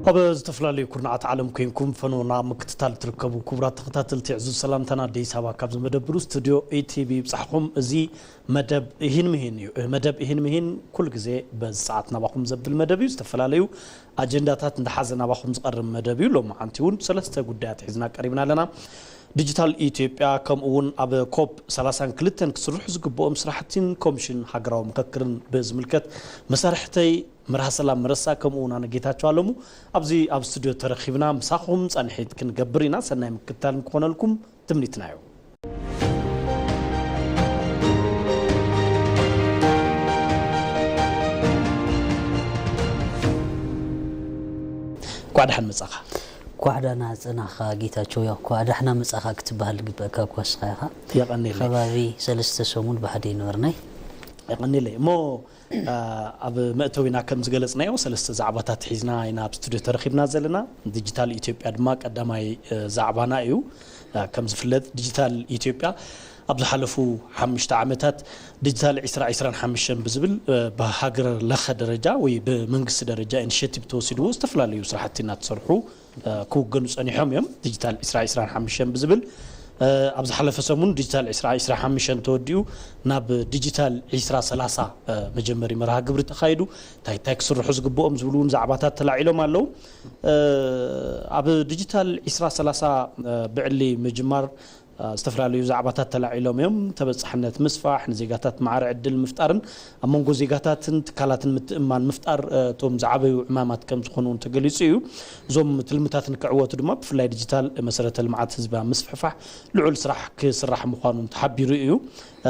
ኣብ ዝተፈላለዩ ኩርናዓት ዓለም ኮይንኩም ፈኖና ምክትታል ትርከቡ ክቡራት ተኸታተልቲ፣ ዕዙዝ ሰላምታና ኣዲስ ኣበባ ካብ ዝመደብሩ ስቱድዮ ኢቲቪ ይብጻሕኹም። እዚ መደብ እሂን ምሂን እዩ። መደብ እሂን ምሂን ኩሉ ግዜ በዚ ሰዓት ናባኹም ዘብል መደብ እዩ። ዝተፈላለዩ ኣጀንዳታት እንዳሓዘ ናባኹም ዝቐርብ መደብ እዩ። ሎማዓንቲ እውን ሰለስተ ጉዳያት ሒዝና ቀሪብና ኣለና። ዲጂታል ኢትዮጵያ፣ ከምኡ እውን ኣብ ኮፕ ሰላሳን ክልተን ክስርሑ ዝግብኦም ስራሕቲን ኮሚሽን ሃገራዊ ምክክርን ብዝምልከት መሳርሕተይ መርሃ ሰላም መረሳ፣ ከምኡ እውን ኣነ ጌታቸው ኣለሙ ኣብዚ ኣብ ስቱድዮ ተረኺብና ምሳኹም ጻንሒት ክንገብር ኢና። ሰናይ ምክትታል ንክኾነልኩም ትምኒትና እዩ። እንኳዕ ደሓን መጻኻ። እንኳዕ ደህና ጸናኻ ጌታቸው። ያው እንኳዕ ደሕና መጻኻ ክትበሃል ዝግበእካ እኳ ንስኻ ኢኻ። የቐንየለይ። ከባቢ ሰለስተ ሰሙን ብሓደ ይነበርናይ። የቐንየለይ። እሞ፣ አ፣ ኣብ መእተዊና ከም ዝገለጽናዮ ሰለስተ ዛዕባታት ሒዝና ኢና ኣብ ስቱድዮ ተረኺብና ዘለና። ዲጂታል ኢትዮጵያ ድማ ቀዳማይ፣ እ፣ ዛዕባና እዩ። አ፣ ከም ዝፍለጥ ዲጂታል ኢትዮጵያ ኣብ ዝሓለፉ ሓሙሽተ ዓመታት ዲጂታል ዕስራ ዕስራን ሓሙሽተን ብዝብል፣ እ፣ ብሃገር ለኸ ደረጃ ወይ ብመንግስቲ ደረጃ ኢኒሼቲቭ ተወሲድዎ ዝተፈላለዩ ስራሕቲ እናተሰርሑ እ፣ ክውገኑ ጸኒሖም እዮም። ዲጂታል ዕስራ ዕስራን ሓሙሽተን ብዝብል፣ እ፣ ኣብ ዝሓለፈ ሰሙን ዲጂታል ዕስራ ዕስራ ሓሙሽተን ተወዲኡ ናብ ዲጂታል ዕስራ ሰላሳ፣ እ፣ መጀመሪ መርሃ ግብሪ ተኻይዱ። እንታይ እንታይ ክስርሑ ዝግብኦም ዝብሉ እውን ዛዕባታት ተላዒሎም ኣለዉ። እ፣ ኣብ ዲጂታል ዕስራ ሰላሳ፣ እ፣ ብዕሊ ምጅማር አ፣ ዝተፈላለዩ ዛዕባታት ተላዒሎም እዮም። ተበጻሕነት ምስፋሕ፣ ንዜጋታት ማዕረ ዕድል ምፍጣርን ኣብ መንጎ ዜጋታትን ትካላትን ምትእምማን ምፍጣር፣ እ፣ እቶም ዝዓበዩ ዕማማት ከም ዝኾኑ እውን ተገሊጹ እዩ። እዞም ትልምታት ንክዕወቱ ድማ ብፍላይ ዲጂታል መሰረተ ልምዓት ህዝቢ ኣብ ምስፍሕፋሕ ልዑል ስራሕ ክስራሕ ምዃኑ ተሓቢሩ እዩ።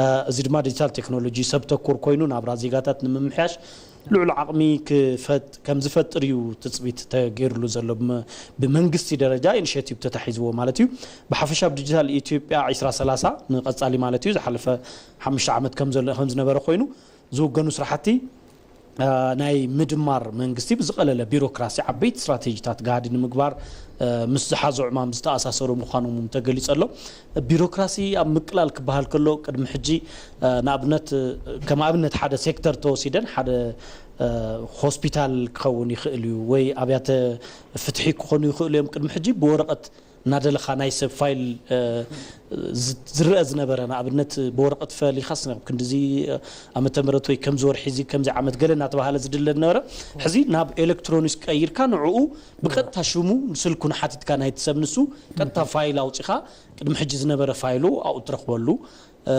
እ፣ እዚ ድማ ዲጂታል ቴክኖሎጂ ሰብ ተኮር ኮይኑ ናብራ ዜጋታት ንምምሕያሽ ልዑል ዓቕሚ ክፈጥ-፣ ከም ዝፈጥር እዩ ትጽቢት ተገይሩሉ ዘሎ። ብመ-፣ ብመንግስቲ ደረጃ ኢኒሼቲቭ ተታሒዝዎ ማለት እዩ። ብሓፈሻ ኣብ ዲጂታል ኢትዮጵያ ዕስራ ሰላሳ ንቐጻሊ ማለት እዩ፣ ዝሓለፈ ሓሙሽተ ዓመት ከም ዘሎ፣ ከም ዝነበረ ኮይኑ፣ ዝውገኑ ስራሕቲ፣ አ፣ ናይ ምድማር መንግስቲ ብዝቐለለ ቢሮክራሲ ዓበይቲ ስትራቴጂታት ጋህዲ ንምግባር፣ አ፣ ምስ ዝሓዞ ዕማም ዝተኣሳሰሩ ምዃኖም እውን ተገሊጹ ኣሎ። ቢሮክራሲ ኣብ ምቅላል ክበሃል ከሎ፣ ቅድሚ ሕጂ፣ እ፣ ንኣብነት፣ እ፣ ከም ኣብነት ሓደ ሴክተር ተወሲደን፣ ሓደ፣ እ፣ ሆስፒታል ክኸውን ይኽእል እዩ፣ ወይ ኣብያተ ፍትሒ ክኾኑ ይኽእሉ እዮም። ቅድሚ ሕጂ ብወረቐት እናደለኻ ናይ ሰብ ፋይል፣ እ፣ ዝ-፣ ዝረአ ዝነበረ፣ ንኣብነት ብወረቐት ፈሊኻስ ናብ ክንድዚ፣ እ፣ ዓመተ ምህረት ወይ ከምዚ ወርሒ እዚ፣ ከምዚ ዓመት ገለ እናተባህለ ዝድለ ዝነበረ፣ ሕዚ ናብ ኤሌክትሮኒክስ ቀይርካ ንዕኡ ብቀጥታ ሽሙ ስልኩ ንሓቲትካ ናይቲ ሰብ ንሱ ቀጥታ ፋይል ኣውጺኻ ቅድሚ ሕጂ ዝነበረ ፋይሉ ኣብኡ ትረኽበሉ፣ እ፣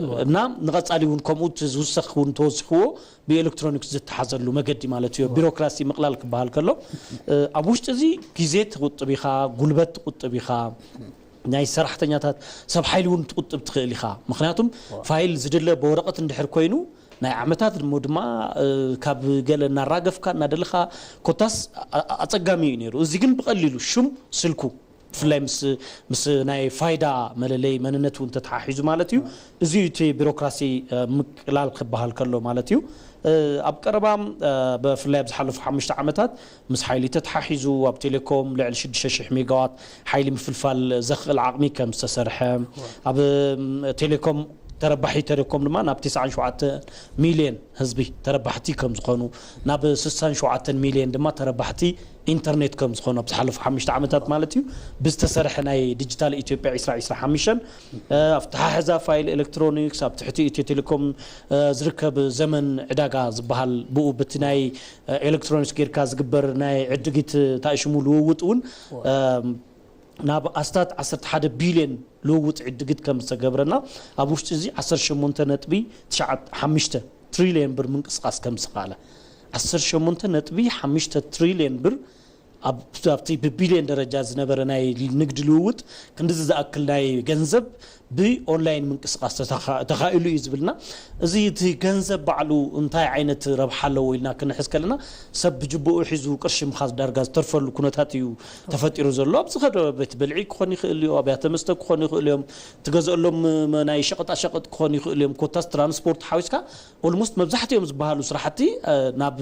እዋ። እና ንቐጻሊ እውን ከምኡ እቲ ዝውሰኽ እውን ተወሲኽዎ ብኤሌክትሮኒክስ ዝተሓዘሉ መገዲ ማለት እዩ። እዋ። ቢሮክራሲ ምቕላል ክበሃል ከሎ፣ እ፣ ኣብ ውሽጢ እዚ ግዜ ትቑጥብ ኢኻ፣ ጉልበት ትቑጥብ ኢኻ፣ ናይ ሰራሕተኛታት ሰብ ሓይሊ እውን ትቑጥብ ትኽእል ኢኻ። ምኽንያቱም እዋ። ፋይል ዝድለ ብወረቐት እንድሕር ኮይኑ ናይ ዓመታት ድሞ ድማ፣ እ፣ ካብ ገለ እናራገፍካ እናደለኻ ኮታስ ኣ-፣ ኣ-፣ ኣጸጋሚ እዩ ነይሩ። እዚ ግን ብቐሊሉ ሽም ስልኩ ብፍላይ ምስ፣ ምስ ናይ ፋይዳ መለለይ መንነት እውን ተተሓሒዙ ማለት እዩ። እዚ እዩ እቲ ቢሮክራሲ፣ እ፣ ምቅላል ክበሃል ከሎ ማለት እዩ። እ፣ ኣብ ቀረባ፣ እ፣ ብፍላይ ኣብ ዝሓለፉ ሓሙሽተ ዓመታት ምስ ሓይሊ ተተሓሒዙ ኣብ ቴሌኮም ልዕሊ ሽዱሽተ ሽሕ ሜጋዋት ሓይሊ ምፍልፋል ዘኽእል ዓቕሚ ከም ዝተሰርሐ፣ ኣብ፣ ም፣ ቴሌኮም ተረባሒ ቴሌኮም ድማ ናብ ተስዓን ሸውዓተን ሚልዮን ህዝቢ ተረባሕቲ ከም ዝኾኑ፣ ናብ ስሳን ሸውዓተን ሚልዮን ድማ ተረባሕቲ ኢንተርኔት ከም ዝኾኑ ኣብ ዝሓለፉ ሓሙሽተ ዓመታት ማለት እዩ፣ ብዝተሰርሐ ናይ ዲጂታል ኢትዮጵያ ዕስራ ዕስራ ሓሙሽተ፣ እ፣ ኣተሓሕዛ ፋይል ኤሌክትሮኒክስ፣ ኣብ ትሕቲ ኢትዮ ቴሌኮም፣ እ፣ ዝርከብ ዘመን ዕዳጋ ዝበሃል፣ ብኡ በቲ ናይ፣ እ፣ ኤሌክትሮኒክስ ጌርካ ዝግበር ናይ ዕድጊት፣ እ፣ ታእሽሙ ልውውጥ እውን፣ እ፣ ናብ ኣስታት ዓሰርተ ሓደ ቢልዮን ልውውጥ ዕድጊት ከም ዝተገብረና፣ ኣብ ውሽጢ እዚ ዓሰርተ ሸሞንተ ነጥቢ ትሽዓተ ሓሙሽተ ትሪልዮን ብር ምንቅስቓስ ከም ዝተኻእለ፣ ዓሰርተ ሸሞንተ ነጥቢ ሓሙሽተ ትሪልዮን ብር ኣብ፣ ኣብቲ ብቢልዮን ደረጃ ዝነበረ ናይ ንግዲ ልውውጥ ክንድዚ ዝኣክል ናይ ገንዘብ ብኦንላይን ምንቅስቓስ ተተኻ-፣ ተኻኢሉ እዩ ዝብልና። እዚ እቲ ገንዘብ ባዕሉ እንታይ ዓይነት ረብሓ ኣለዎ ኢልና ክንሕዝ ከለና፣ ሰብ ብጅብኡ ሒዙ ቅርሺ ምኻዝ ዳርጋ ዝተርፈሉ ኩነታት እዩ ተፈጢሩ ዘሎ። ኣብ ዝኸደ ቤት ብልዒ ክኾን ይኽእል እዩ፣ ኣብያተ መስተ ክኾኑ ይኽእሉ እዮም፣ ትገዝአሎም፣ ም-፣ ናይ ሸቐጣ ሸቐጥ ክኾኑ ይኽእሉ እዮም። ኮታስ ትራንስፖርት ሓዊስካ ኦልሞስት መብዛሕትኦም ዝበሃሉ ስራሕቲ፣ እ፣ ናብ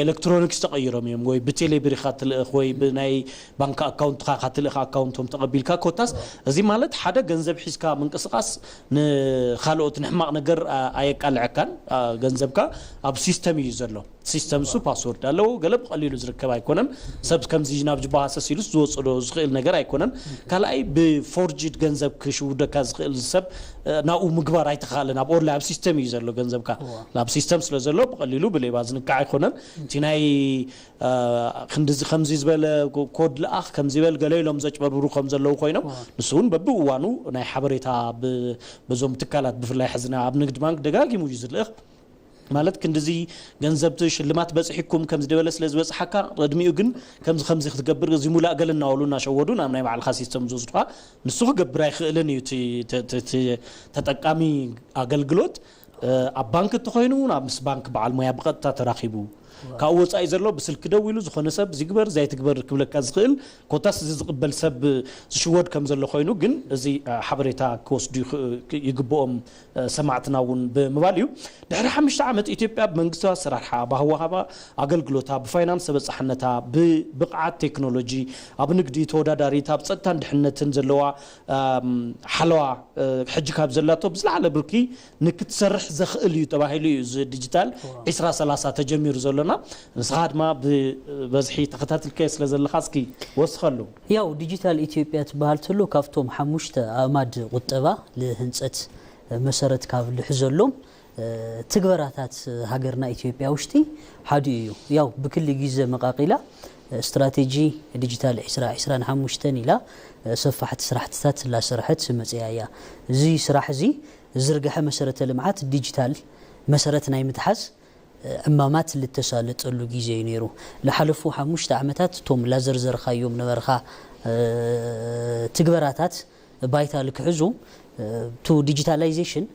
ኤሌክትሮኒክስ ተቐይሮም እዮም። ወይ ብቴሌብር ኢኻ ትልእኽ ወይ ብናይ ባንክ ኣካውንትኻ ኢኻ ትልእኽ፣ ኣካውንቶም ተቐቢልካ ኮታስ። እዚ ማለት ሓደ ገንዘብ ሒዝካ ምንቅስቓስ ንኻልኦት ንሕማቕ ነገር፣ እ፣ ኣየቃልዐካን። እ፣ ገንዘብካ ኣብ ሲስተም እዩ ዘሎ። ሲስተም እሱ ፓስወርድ ኣለዎ። ገለ ብቐሊሉ ዝርከብ ኣይኮነን። ሰብ ከምዚ ናብ ጅባ ሃሰስ ኢሉስ ዝወፅዶ ዝኽእል ነገር ኣይኮነን። ካልኣይ ብፎርጅድ ገንዘብ ክሽውደካ ዝኽእል ሰብ ናብኡ ምግባር ኣይተኻእለን። ኣብ ኦንላይን ኣብ ሲስተም እዩ ዘሎ ገንዘብካ። ናብ ሲስተም ስለ ዘሎ ብቐሊሉ ብሌባ ዝንካዕ ኣይኮነን። እቲ ናይ ክንዲዚ ከምዚ ዝበለ ኮድ ልኣኽ ከምዚ በል ገለ ኢሎም ዘጭበርብሩ ከም ዘለዉ ኮይኖም ንሱ እውን በብእዋኑ ናይ ሓበሬታ በዞም ትካላት ብፍላይ ሕዝና ኣብ ንግድ ባንክ ደጋጊሙ እዩ ዝልእኽ። ማለት ክንዲዚ ገንዘብ ሽልማት በፂሕኩም ከምዚ ደበለ ስለ ዝበፅሓካ ቅድሚኡ ግን ከምዚ ከምዚ ክትገብር እዚ ሙላእ ገለ እናበሉ እናሸወዱ ናብ ናይ ባዕልካ ሲስተም ዝወስዱካ። ንሱ ክገብር ኣይኽእልን እዩ። ተጠቃሚ ኣገልግሎት ኣብ ባንክ እንተኮይኑ ናብ ምስ ባንክ በዓል ሞያ ብቀጥታ ተራኪቡ ካብኡ ወፃኢ ዘሎ ብስልኪ ደው ኢሉ ዝኾነ ሰብ እዚ ግበር እዚ ኣይትግበር ክብለካ ዝኽእል ኮታስ እዚ ዝቕበል ሰብ ዝሽወድ ከም ዘሎ ኮይኑ ግን እዚ ሓበሬታ ክወስዱ ይግብኦም ሰማዕትና እውን ብምባል እዩ። ድሕሪ ሓሙሽተ ዓመት ኢትዮጵያ ብመንግስታዊ ኣሰራርሓ ብሃዋሃባ ኣገልግሎታ ብፋይናንስ ተበፃሕነታ ብብቕዓት ቴክኖሎጂ ኣብ ንግዲ ተወዳዳሪት ኣብ ፀጥታን ድሕነትን ዘለዋ ሓለዋ ሕጂ ካብ ዘላቶ ብዝለዓለ ብርኪ ንክትሰርሕ ዘኽእል እዩ ተባሂሉ እዩ እዚ ዲጂታል ዕስራ ሰላሳ ተጀሚሩ ዘሎና። ንስኻ ድማ ብበዝሒ ተኸታትልካዮ ስለ ዘለኻ እስኪ ወስኸሉ። ያው ዲጂታል ኢትዮጵያ ትበሃል ተሎ ካብቶም ሓሙሽተ ኣእማድ ቁጠባ ልህንፀት መሰረት ካብ ልሕዘሎም ትግበራታት ሃገርና ኢትዮጵያ ውሽጢ ሓዲ እዩ። ያው ብክሊ ግዜ መቃቂላ ስትራቴጂ ዲጂታል ዕስራ ዕስራን ሓሙሽተን ኢላ ሰፋሕቲ ስራሕትታት ላሰርሐት መፅያ እያ። እዚ ስራሕ እዚ ዝርግሐ መሰረተ ልምዓት ዲጂታል መሰረት ናይ ምትሓዝ ዕማማት ልተሳለጠሉ ግዜ እዩ ነይሩ። ልሓለፉ ሓሙሽተ ዓመታት እቶም ላዘርዘርካዮም ነበርካ ትግበራታት ባይታ ልክሕዙ ቱ ዲጂታላይዜሽን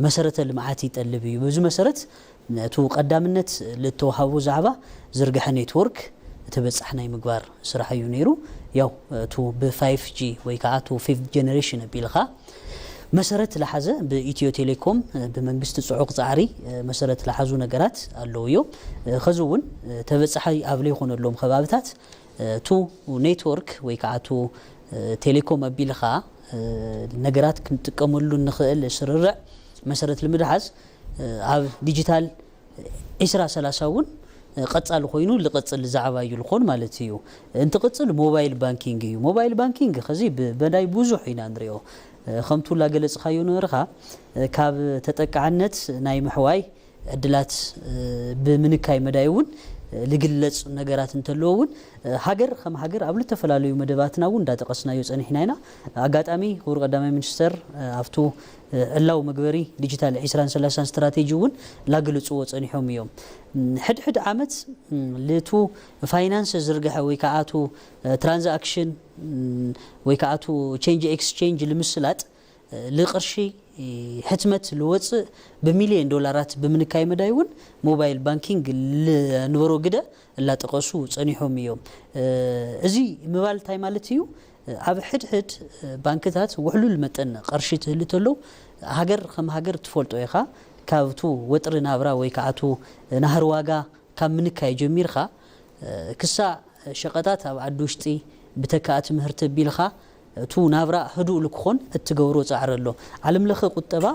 መሰረተ ልምዓት ይጠልብ እዩ። በዚ መሰረት ነቱ ቀዳምነት ልተዋሃቦ ዛዕባ ዝርግሐ ኔትወርክ ተበጻሕ ናይ ምግባር ስራሕ እዩ ነይሩ። ያው ቱ ብ ፋይፍ ጂ ወይ ከዓ ቱ ፊፍት ጀነሬሽን ኣቢልኻ መሰረት ለሓዘ ብኢትዮ ቴሌኮም ብመንግስቲ ጽዑቕ ጻዕሪ መሰረት ለሓዙ ነገራት ኣለዉ እዮም። ከዚ እውን ተበጻሓይ ኣብ ለይኮነሎም ከባብታት ቱ ኔትወርክ ወይ ከዓ ቱ ቴሌኮም ኣቢልኻ ነገራት ክንጥቀመሉ እንኽእል ስርርዕ መሰረት ንምድሓዝ ኣብ ዲጂታል ዒስራ ሰላሳ እውን ቀጻሊ ኮይኑ ልቐጽል ዛዕባ እዩ ልኾን ማለት እዩ። እንትቕጽል ሞባይል ባንኪንግ እዩ። ሞባይል ባንኪንግ ከዚ ብመዳይ ብዙሕ ኢና ንሪኦ። ከምቱ ላገለጽኻዮ ነበርካ ካብ ተጠቃዕነት ናይ ምሕዋይ ዕድላት ብምንካይ መዳይ እውን ልግለጽ ነገራት እንተለዎ እውን ሃገር ከም ሃገር ኣብ ልተፈላለዩ መደባትና እውን እንዳጠቀስናዮ ጸኒሕና ኢና። ኣጋጣሚ ክቡር ቀዳማይ ሚኒስተር ኣብቱ ዕላው መግበሪ ዲጂታል ዒስራን ሰላሳን ስትራቴጂ እውን ላግልጽዎ ጸኒሖም እዮም። ሕድሕድ ዓመት ልቱ ፋይናንስ ዝርግሐ ወይ ከዓ ቱ ትራንዛክሽን ወይ ከዓ ቱ ቼንጅ ኤክስቼንጅ ልምስላጥ ልቅርሺ ሕትመት ልወፅእ ብሚልዮን ዶላራት ብምንካይ መዳይ እውን ሞባይል ባንኪንግ ልንበሮ ግደ እላጠቀሱ ፀኒሖም እዮም። እዚ ምባል እንታይ ማለት እዩ? ኣብ ሕድሕድ ባንክታት ውሕሉል መጠን ቀርሺ ትህሊ ተሎ ሃገር ከም ሃገር ትፈልጦ ኢኻ። ካብቱ ወጥሪ ናብራ ወይ ከዓቱ ናህር ዋጋ ካብ ምንካይ ጀሚርካ ክሳእ ሸቐጣት ኣብ ዓዲ ውሽጢ ብተካኣ ትምህርቲ ኣቢልካ እቱ ናብራ ህዱእ ልክኾን እትገብሮ ፃዕሪ ኣሎ። ዓለም ለኸ ቁጠባ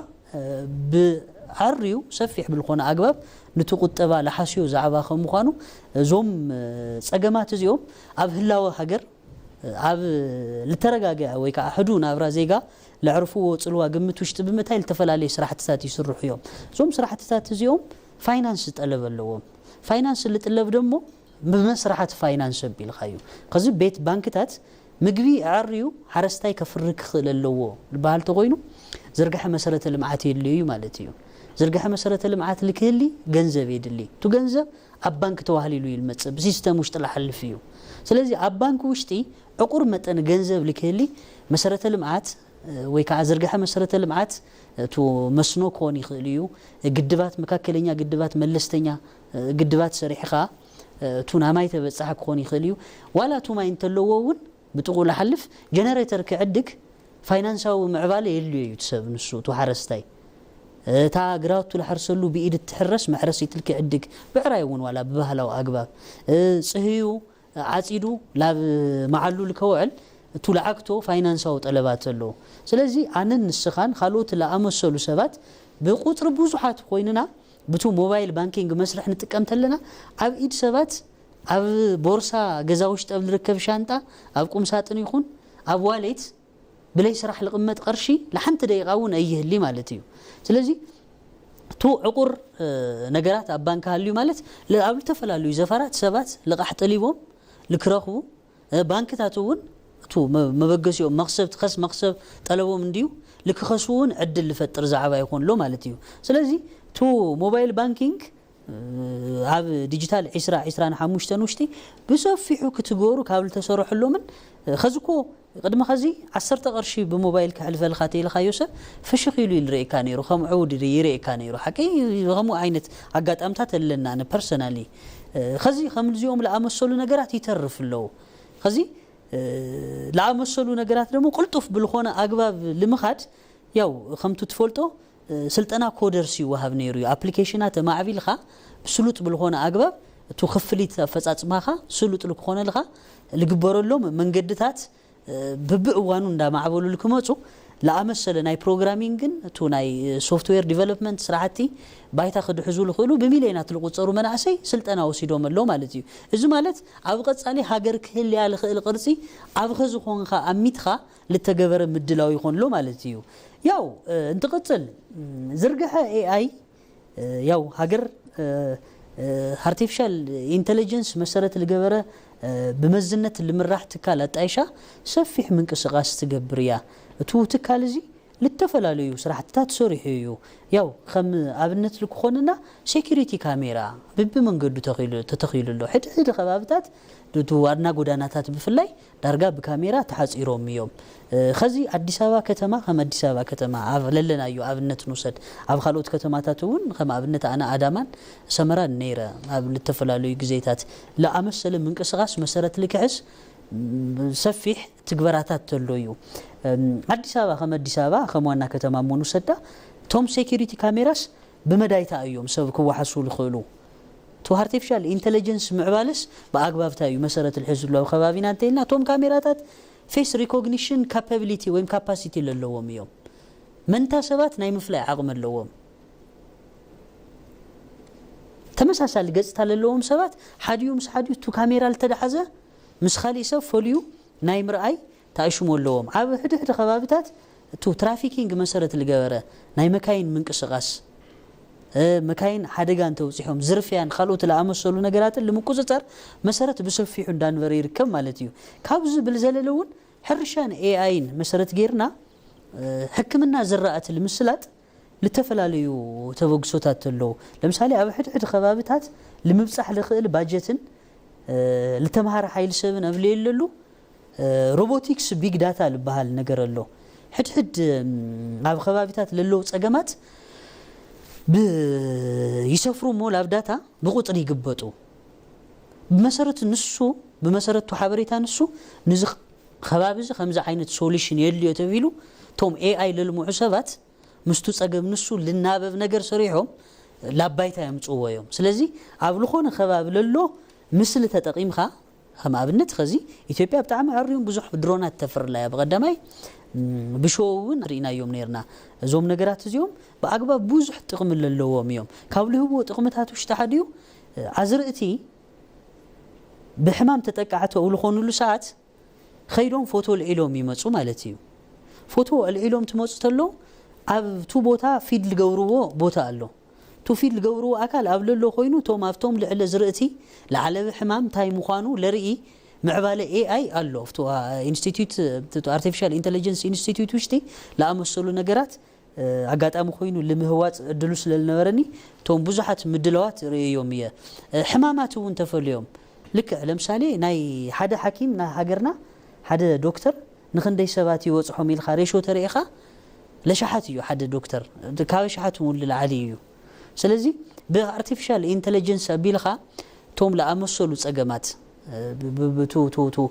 ብዓርዩ ሰፊሕ ብልኾነ ኣግባብ ንቲ ቁጠባ ለሓስዮ ዛዕባ ከም ምዃኑ እዞም ፀገማት እዚኦም ኣብ ህላወ ሃገር ኣብ ልተረጋግዐ ወይ ከዓ ሕዱ ናብራ ዜጋ ለዕርፍዎ ፅልዋ ግምት ውሽጢ ብምእታይ ልተፈላለየ ስራሕትታት ይስርሑ እዮም። እዞም ስራሕትታት እዚኦም ፋይናንስ ጠለብ ኣለዎም። ፋይናንስ ልጥለብ ደሞ ብመስራሓት ፋይናንስ ኣቢልካ እዩ። ከዚ ቤት ባንክታት ምግቢ ኣዕርዩ ሓረስታይ ከፍሪ ክኽእል ኣለዎ ዝበሃል ተኮይኑ ዝርግሐ መሰረተ ልምዓት የድልዩ እዩ ማለት እዩ። ዝርግሐ መሰረተ ልምዓት ልክህሊ ገንዘብ የድሊ። እቱ ገንዘብ ኣብ ባንክ ተዋህሊሉ እዩ ልመፅእ፣ ብሲስተም ውሽጢ ላሓልፍ እዩ። ስለዚ ኣብ ባንክ ውሽጢ ዕቁር መጠን ገንዘብ ልክህሊ መሰረተ ልምዓት ወይ ከዓ ዝርግሐ መሰረተ ልምዓት እቱ መስኖ ክኾን ይኽእል እዩ፣ ግድባት፣ መካከለኛ ግድባት፣ መለስተኛ ግድባት ሰሪሕኻ እቱ ናማይ ተበፃሒ ክኾን ይኽእል እዩ። ዋላ እቱ ማይ እንተለዎ እውን ብጥቑ ልሓልፍ ጀነሬተር ክዕድግ ፋይናንሳዊ ምዕባለ የድልዮ እዩ እቲ ሰብ ንሱ እቱ ሓረስታይ እታ ግራቱ ልሓርሰሉ ብኢድ እትሕረስ መሕረሲት ልክዕድግ ብዕራይ እውን ዋላ ብባህላዊ ኣግባብ ፅህዩ ዓፂዱ ላብ መዓሉ ልከውዕል እቱ ለዓግቶ ፋይናንሳዊ ጠለባት ኣለዎ። ስለዚ ኣነን ንስኻን ካልኦት ለኣመሰሉ ሰባት ብቁፅሪ ብዙሓት ኮይንና ብቱ ሞባይል ባንኪንግ መስርሕ ንጥቀም ተለና ኣብ ኢድ ሰባት ኣብ ቦርሳ ገዛ ውሽጢ ኣብ ዝርከብ ሻንጣ ኣብ ቁም ሳጥን ይኹን ኣብ ዋሌት ብለይ ስራሕ ልቕመጥ ቅርሺ ንሓንቲ ደቂቃ እውን ኣይህሊ ማለት እዩ። ስለዚ ቱ ዕቁር ነገራት ኣብ ባንክ ሃልዩ ማለት ኣብ ዝተፈላለዩ ዘፈራት ሰባት ልቓሕ ጠሊቦም ልክረኽቡ ባንክታት እውን ቱ መበገሲኦም መክሰብ ትኸስ መክሰብ ጠለቦም እንዲዩ ልክኸሱ እውን ዕድል ልፈጥር ዛዕባ ይኾን ኣሎ ማለት እዩ። ስለዚ ቱ ሞባይል ባንኪንግ ኣብ ዲጂታል ዒስራ ዒስራን ሓሙሽተን ውሽጢ ብሰፊሑ ክትገሩ ካብ ልተሰርሐሎምን ኸዚ ኮ ቅድሚ ኸዚ ዓሰርተ ቅርሺ ብሞባይል ክሕልፈልካ ተይልካዮ ሰብ ፍሽኽ ኢሉ ይርኤካ ነይሩ፣ ከም ዕውድ ይርኤካ ነይሩ። ሓቂ ከምኡ ዓይነት ኣጋጣምታት ኣለና። ነ ፐርሰናሊ ኸዚ ከምዚኦም ለኣመሰሉ ነገራት ይተርፍ ኣለዉ። ኸዚ ለኣመሰሉ ነገራት ደግሞ ቅልጡፍ ብልኾነ ኣግባብ ልምኻድ ያው ከምቱ ትፈልጦ ስልጠና ኮደርስ ይወሃብ ነይሩ እዩ። ኣፕሊኬሽናት ተማዕቢልካ ብስሉጥ ብልኾነ ኣግባብ እቱ ክፍሊት ኣፈጻጽማኻ ስሉጥ ልክኾነልካ ልግበረሎም መንገድታት ብብእዋኑ እንዳማዕበሉ ልክመፁ ለኣመሰለ ናይ ፕሮግራሚንግን እቱ ናይ ሶፍትዌር ዲቨሎፕመንት ስራሕቲ ባይታ ክድሕዙ ልኽእሉ ብሚልዮናት ልቁፀሩ መናእሰይ ስልጠና ወሲዶም ኣሎ ማለት እዩ። እዚ ማለት ኣብ ቀጻሊ ሃገር ክህልያ ልኽእል ቅርፂ ኣብ ኸዚ ኾንካ ኣሚትኻ ልተገበረ ምድላው ይኾን ኣሎ ማለት እዩ። ያው እንትቕፅል ዝርግሐ ኤኣይ ያው ሃገር ኣርቲፊሻል ኢንተለጀንስ መሰረት ልገበረ ብመዝነት ልምራሕ ትካል ኣጣይሻ ሰፊሕ ምንቅስቃስ ትገብር እያ። እቱ ትካል እዚ ልተፈላለዩ ስራሕትታት ሰሪሑ እዩ። ያው ከም ኣብነት ልክኾንና ሴኪሪቲ ካሜራ ብብመንገዱ ተተኺሉ ኣሎ። ሕድሕድ ከባብታት ዋና ጎዳናታት ብፍላይ ዳርጋ ብካሜራ ተሓፂሮም እዮም። ኸዚ ኣዲስ ኣበባ ከተማ ከም ኣዲስ ኣበባ ከተማ ኣብ ለለናዮ ኣብነት ንውሰድ። ኣብ ካልኦት ከተማታት እውን ከም ኣብነት ኣነ ኣዳማን ሰመራን ነይረ ኣብ ልተፈላለዩ ግዜታት ለኣመሰለ ምንቅስቃስ መሰረት ልክዕስ ሰፊሕ ትግበራታት ተሎ እዩ። ኣዲስ ኣበባ ከም ኣዲስ ኣበባ ከም ዋና ከተማ እሞ ንውሰዳ እቶም ሴኪሪቲ ካሜራስ ብመዳይታ እዮም ሰብ ክወሓሱ ልኽእሉ። ቱ ኣርቲፊሻል ኢንተለጀንስ ምዕባለስ ብኣግባብታ እዩ መሰረት ልሕዝሉ ኣብ ከባቢና እንተኢልና እቶም ካሜራታት ፌስ ሪኮግኒሽን ካፓቢሊቲ ወይም ካፓሲቲ ለለዎም እዮም። መንታ ሰባት ናይ ምፍላይ ዓቕሚ ኣለዎም። ተመሳሳሊ ገፅታ ለለዎም ሰባት ሓዲኡ ምስ ሓዲኡ እቱ ካሜራ ልተዳሓዘ ምስ ካሊእ ሰብ ፈልዩ ናይ ምርኣይ ተኣሽሙ ኣለዎም። ኣብ ሕድሕድ ከባብታት እቱ ትራፊኪንግ መሰረት ልገበረ ናይ መካይን ምንቅስቃስ መካይን ሓደጋ እንተውፂሖም ዝርፍያን ካልኦት ለኣመሰሉ ነገራትን ልምቁፅፀር መሰረት ብሰፊሑ እንዳንበረ ይርከብ ማለት እዩ። ካብዚ ብልዘለለ እውን ሕርሻን ኤኣይን መሰረት ጌርና ሕክምና ዝራእቲ ልምስላጥ ልተፈላለዩ ተበግሶታት ኣለዉ። ለምሳሌ ኣብ ሕድሕድ ከባብታት ልምብፃሕ ልኽእል ባጀትን ልተምሃረ ሓይል ሰብን ኣብ ለየለሉ ሮቦቲክስ ቢግ ዳታ ልበሃል ነገር ኣሎ። ሕድሕድ ኣብ ከባቢታት ለለዉ ፀገማት ይሰፍሩ እሞ ላብ ዳታ ብቁፅሪ ይግበጡ። ብመሰረት ንሱ ብመሰረቱ ሓበሬታ ንሱ ንዚ ከባቢ እዚ ከምዚ ዓይነት ሶሉሽን የድልዮ ተቢሉ እቶም ኤኣይ ለልምዑ ሰባት ምስቱ ጸገም ንሱ ልናበብ ነገር ሰሪሖም ላባይታ የምጽዎ እዮም። ስለዚ ኣብ ዝኾነ ከባቢ ለሎ ምስሊ ተጠቒምካ ከም ኣብነት ኸዚ ኢትዮጵያ ብጣዕሚ ኣርዩም ብዙሕ ድሮናት ተፍርላ እያ። ብቐዳማይ ብሾው እውን ርኢናዮም ነርና። እዞም ነገራት እዚኦም ብኣግባብ ብዙሕ ጥቕሚ ለለዎም እዮም። ካብ ልህብዎ ጥቕምታት ውሽጢ ሓዲኡ ኣዝርእቲ ብሕማም ተጠቃዕቲ ኣብ ዝኾኑሉ ሰዓት ኸይዶም ፎቶ ኣልዒሎም ይመፁ ማለት እዩ። ፎቶ ኣልዒሎም ትመፁ ተሎ ኣብቱ ቦታ ፊድ ልገብርዎ ቦታ ኣሎ። ቱ ፊድ ልገብርዎ ኣካል ኣብ ለሎ ኮይኑ እቶም ኣብቶም ልዕለ ዝርእቲ ለዓለቢ ሕማም እንታይ ምዃኑ ለርኢ ምዕባለ ኤኣይ ኣሎ። ኣብቱ ኢንስቲትዩት ኣርቲፊሻል ኢንተለጀንስ ኢንስቲትዩት ውሽጢ ለኣመሰሉ ነገራት ኣጋጣሚ ኮይኑ ልምህዋፅ እድሉ ስለልነበረኒ እቶም ብዙሓት ምድለዋት ርእዮም እየ። ሕማማት እውን ተፈልዮም ልክዕ ለምሳሌ ናይ ሓደ ሓኪም ናይ ሃገርና ሓደ ዶክተር ንክንደይ ሰባት ይበፅሖም ኢልካ ሬሾ ተርእኻ ለሻሓት እዩ ሓደ ዶክተር ካብ ሻሓት እውን ልዓሊ እዩ። ስለዚ ብኣርቲፊሻል ኢንተለጀንስ ኣቢልካ እቶም ለኣመሰሉ ፀገማት ቱ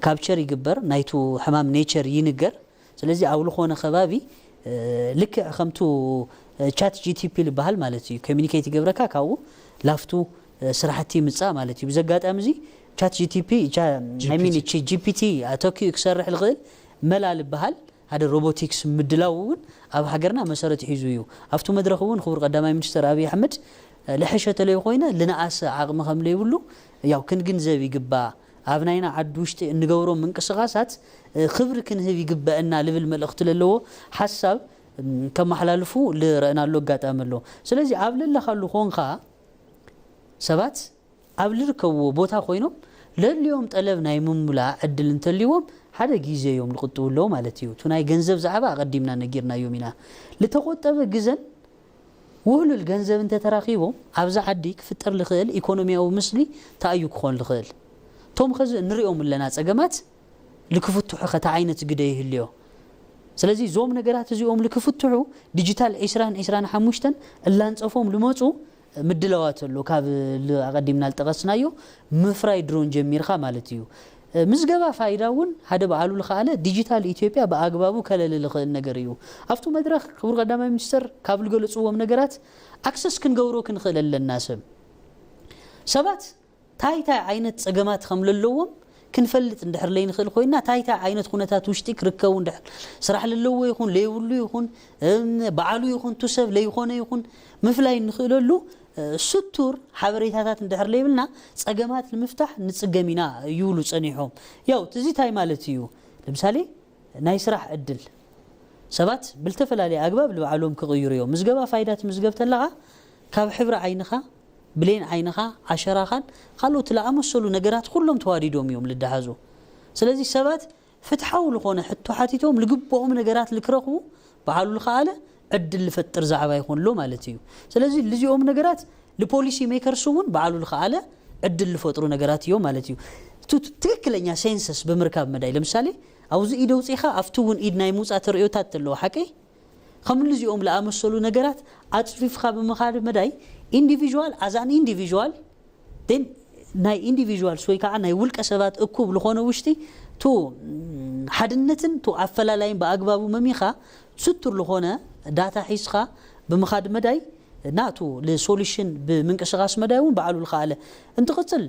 ካፕቸር ይግበር ናይቱ ሕማም ኔቸር ይንገር። ስለዚ ኣብ ዝኾነ ከባቢ ልክዕ ከምቱ ቻት ጂቲፒ ዝበሃል ማለት እዩ ኮሚኒኬት ይገብረካ ካብኡ ላፍቱ ስራሕቲ ምፃእ ማለት እዩ። ብዚ ኣጋጣሚ እዚ ቻት ጂቲፒ ሚን ጂፒቲ ተኪኡ ክሰርሕ ዝኽእል መላ ዝበሃል ሓደ ሮቦቲክስ ምድላው እውን ኣብ ሃገርና መሰረት ሒዙ እዩ። ኣብቲ መድረኽ እውን ክቡር ቀዳማይ ሚኒስትር ኣብይ ኣሕመድ፣ ልሕሸ ተለይ ኮይነ ልንኣስ ዓቕሚ ከም ለይብሉ ያው ክንግንዘብ ይግባእ። ኣብ ናይና ዓዲ ውሽጢ እንገብሮም ምንቅስቓሳት ክብሪ ክንህብ ይግበአና ልብል መልእኽቲ ለለዎ ሓሳብ ከመሓላልፉ ልረእናሉ ኣጋጣሚ ኣሎ። ስለዚ ኣብ ለለኻሉ ኮንካ ሰባት ኣብ ልርከብዎ ቦታ ኮይኖም ለድልዮም ጠለብ ናይ ምሙላእ ዕድል እንተልይዎም ሓደ ግዜ እዮም ልቕጥቡ ኣለዉ ማለት እዩ። እቲ ናይ ገንዘብ ዛዕባ ኣቐዲምና ነጊርናዮም ኢና። ልተቖጠበ ግዘን ውህሉል ገንዘብ እንተተራኺቦም ኣብዚ ዓዲ ክፍጠር ልኽእል ኢኮኖሚያዊ ምስሊ ተኣዩ ክኾን ልኽእል። እቶም ኸዚ እንሪኦም ኣለና ጸገማት ልክፍትሑ ኸታ ዓይነት ግደ ይህልዮ። ስለዚ እዞም ነገራት እዚኦም ልክፍትሑ ዲጂታል ዒስራን ዒስራን ሓሙሽተን እላንጸፎም ልመፁ ምድላዋት ኣሎ። ካብ ኣቐዲምና ልጠቐስናዮ ምፍራይ ድሮን ጀሚርካ ማለት እዩ። ምዝገባ ፋይዳ እውን ሓደ በዓሉ ልኸኣለ ዲጂታል ኢትዮጵያ ብኣግባቡ ከለሊ ልኽእል ነገር እዩ። ኣብቱ መድረኽ ክቡር ቀዳማይ ሚኒስተር ካብ ልገለፅዎም ነገራት ኣክሰስ ክንገብሮ ክንኽእል ኣለና። ሰብ ሰባት ታይ ታይ ዓይነት ጸገማት ከም ለለዎም ክንፈልጥ እንድሕር ለይንኽእል ኮይና ታይ ታይ ዓይነት ኩነታት ውሽጢ ክርከቡ እንድሕር ስራሕ ለለዎ ይኹን ለይብሉ ይኹን እም፣ በዓሉ ይኹን ቱ ሰብ ለይኾነ ይኹን ምፍላይ እንኽእለሉ እ፣ ስቱር ሓበሬታታት እንድሕር ለይብልና ጸገማት ንምፍታሕ ንጽገም ኢና ይብሉ ጸኒሖም። ያው እዚ ታይ ማለት እዩ? ለምሳሌ ናይ ስራሕ ዕድል ሰባት ብልተፈላለየ ኣግባብ ልባዕሎም ክቕይሩ እዮም። ምዝገባ ፋይዳ ትምዝገብ ተለኻ ካብ ሕብሪ ዓይንኻ፣ ብሌን ዓይንኻ፣ ኣሸራኻን ካልኦት ለኣመሰሉ ነገራት ኩሎም ተዋዲዶም እዮም ልደሃዙ። ስለዚ ሰባት ፍትሓዊ ልኾነ ሕቶ ሓቲቶም ልግብኦም ነገራት ልክረኽቡ በዓሉ ልኸኣለ ዕድል ልፈጥር ዛዕባ ይኾን ኣሎ ማለት እዩ። ስለዚ ልዚኦም ነገራት ልፖሊሲ ሜከርስ እውን በዓሉ ልኸኣለ ዕድል ልፈጥሩ ነገራት እዮም ማለት እዩ። ቱ- ትክክለኛ ሴንሰስ ብምርካብ መዳይ ለምሳሌ ኣብዚ ኢድ ኣውፂኻ ኣብቲ እውን ኢድ ናይ ምውፃእ ተርእዮታት ኣለዎ ሓቀይ ከም ልዚኦም ለኣመሰሉ ነገራት ኣፅፊፍካ ብምኻድ መዳይ ኢንዲቪዥዋል ኣዛን ኢንዲቪዥዋል ን ናይ ኢንዲቪዥዋልስ ወይ ከዓ ናይ ውልቀ ሰባት እኩብ ልኾነ ውሽጢ ቱ ሓድነትን ቱ ኣፈላላይን ብኣግባቡ መሚኻ ስቱር ልኾነ ዳታ ሒዝካ ብምኻድ መዳይ ናቱ ልሶሉሽን ብምንቅስቃስ መዳይ እውን በዓሉ ልኸኣለ እንትቕፅል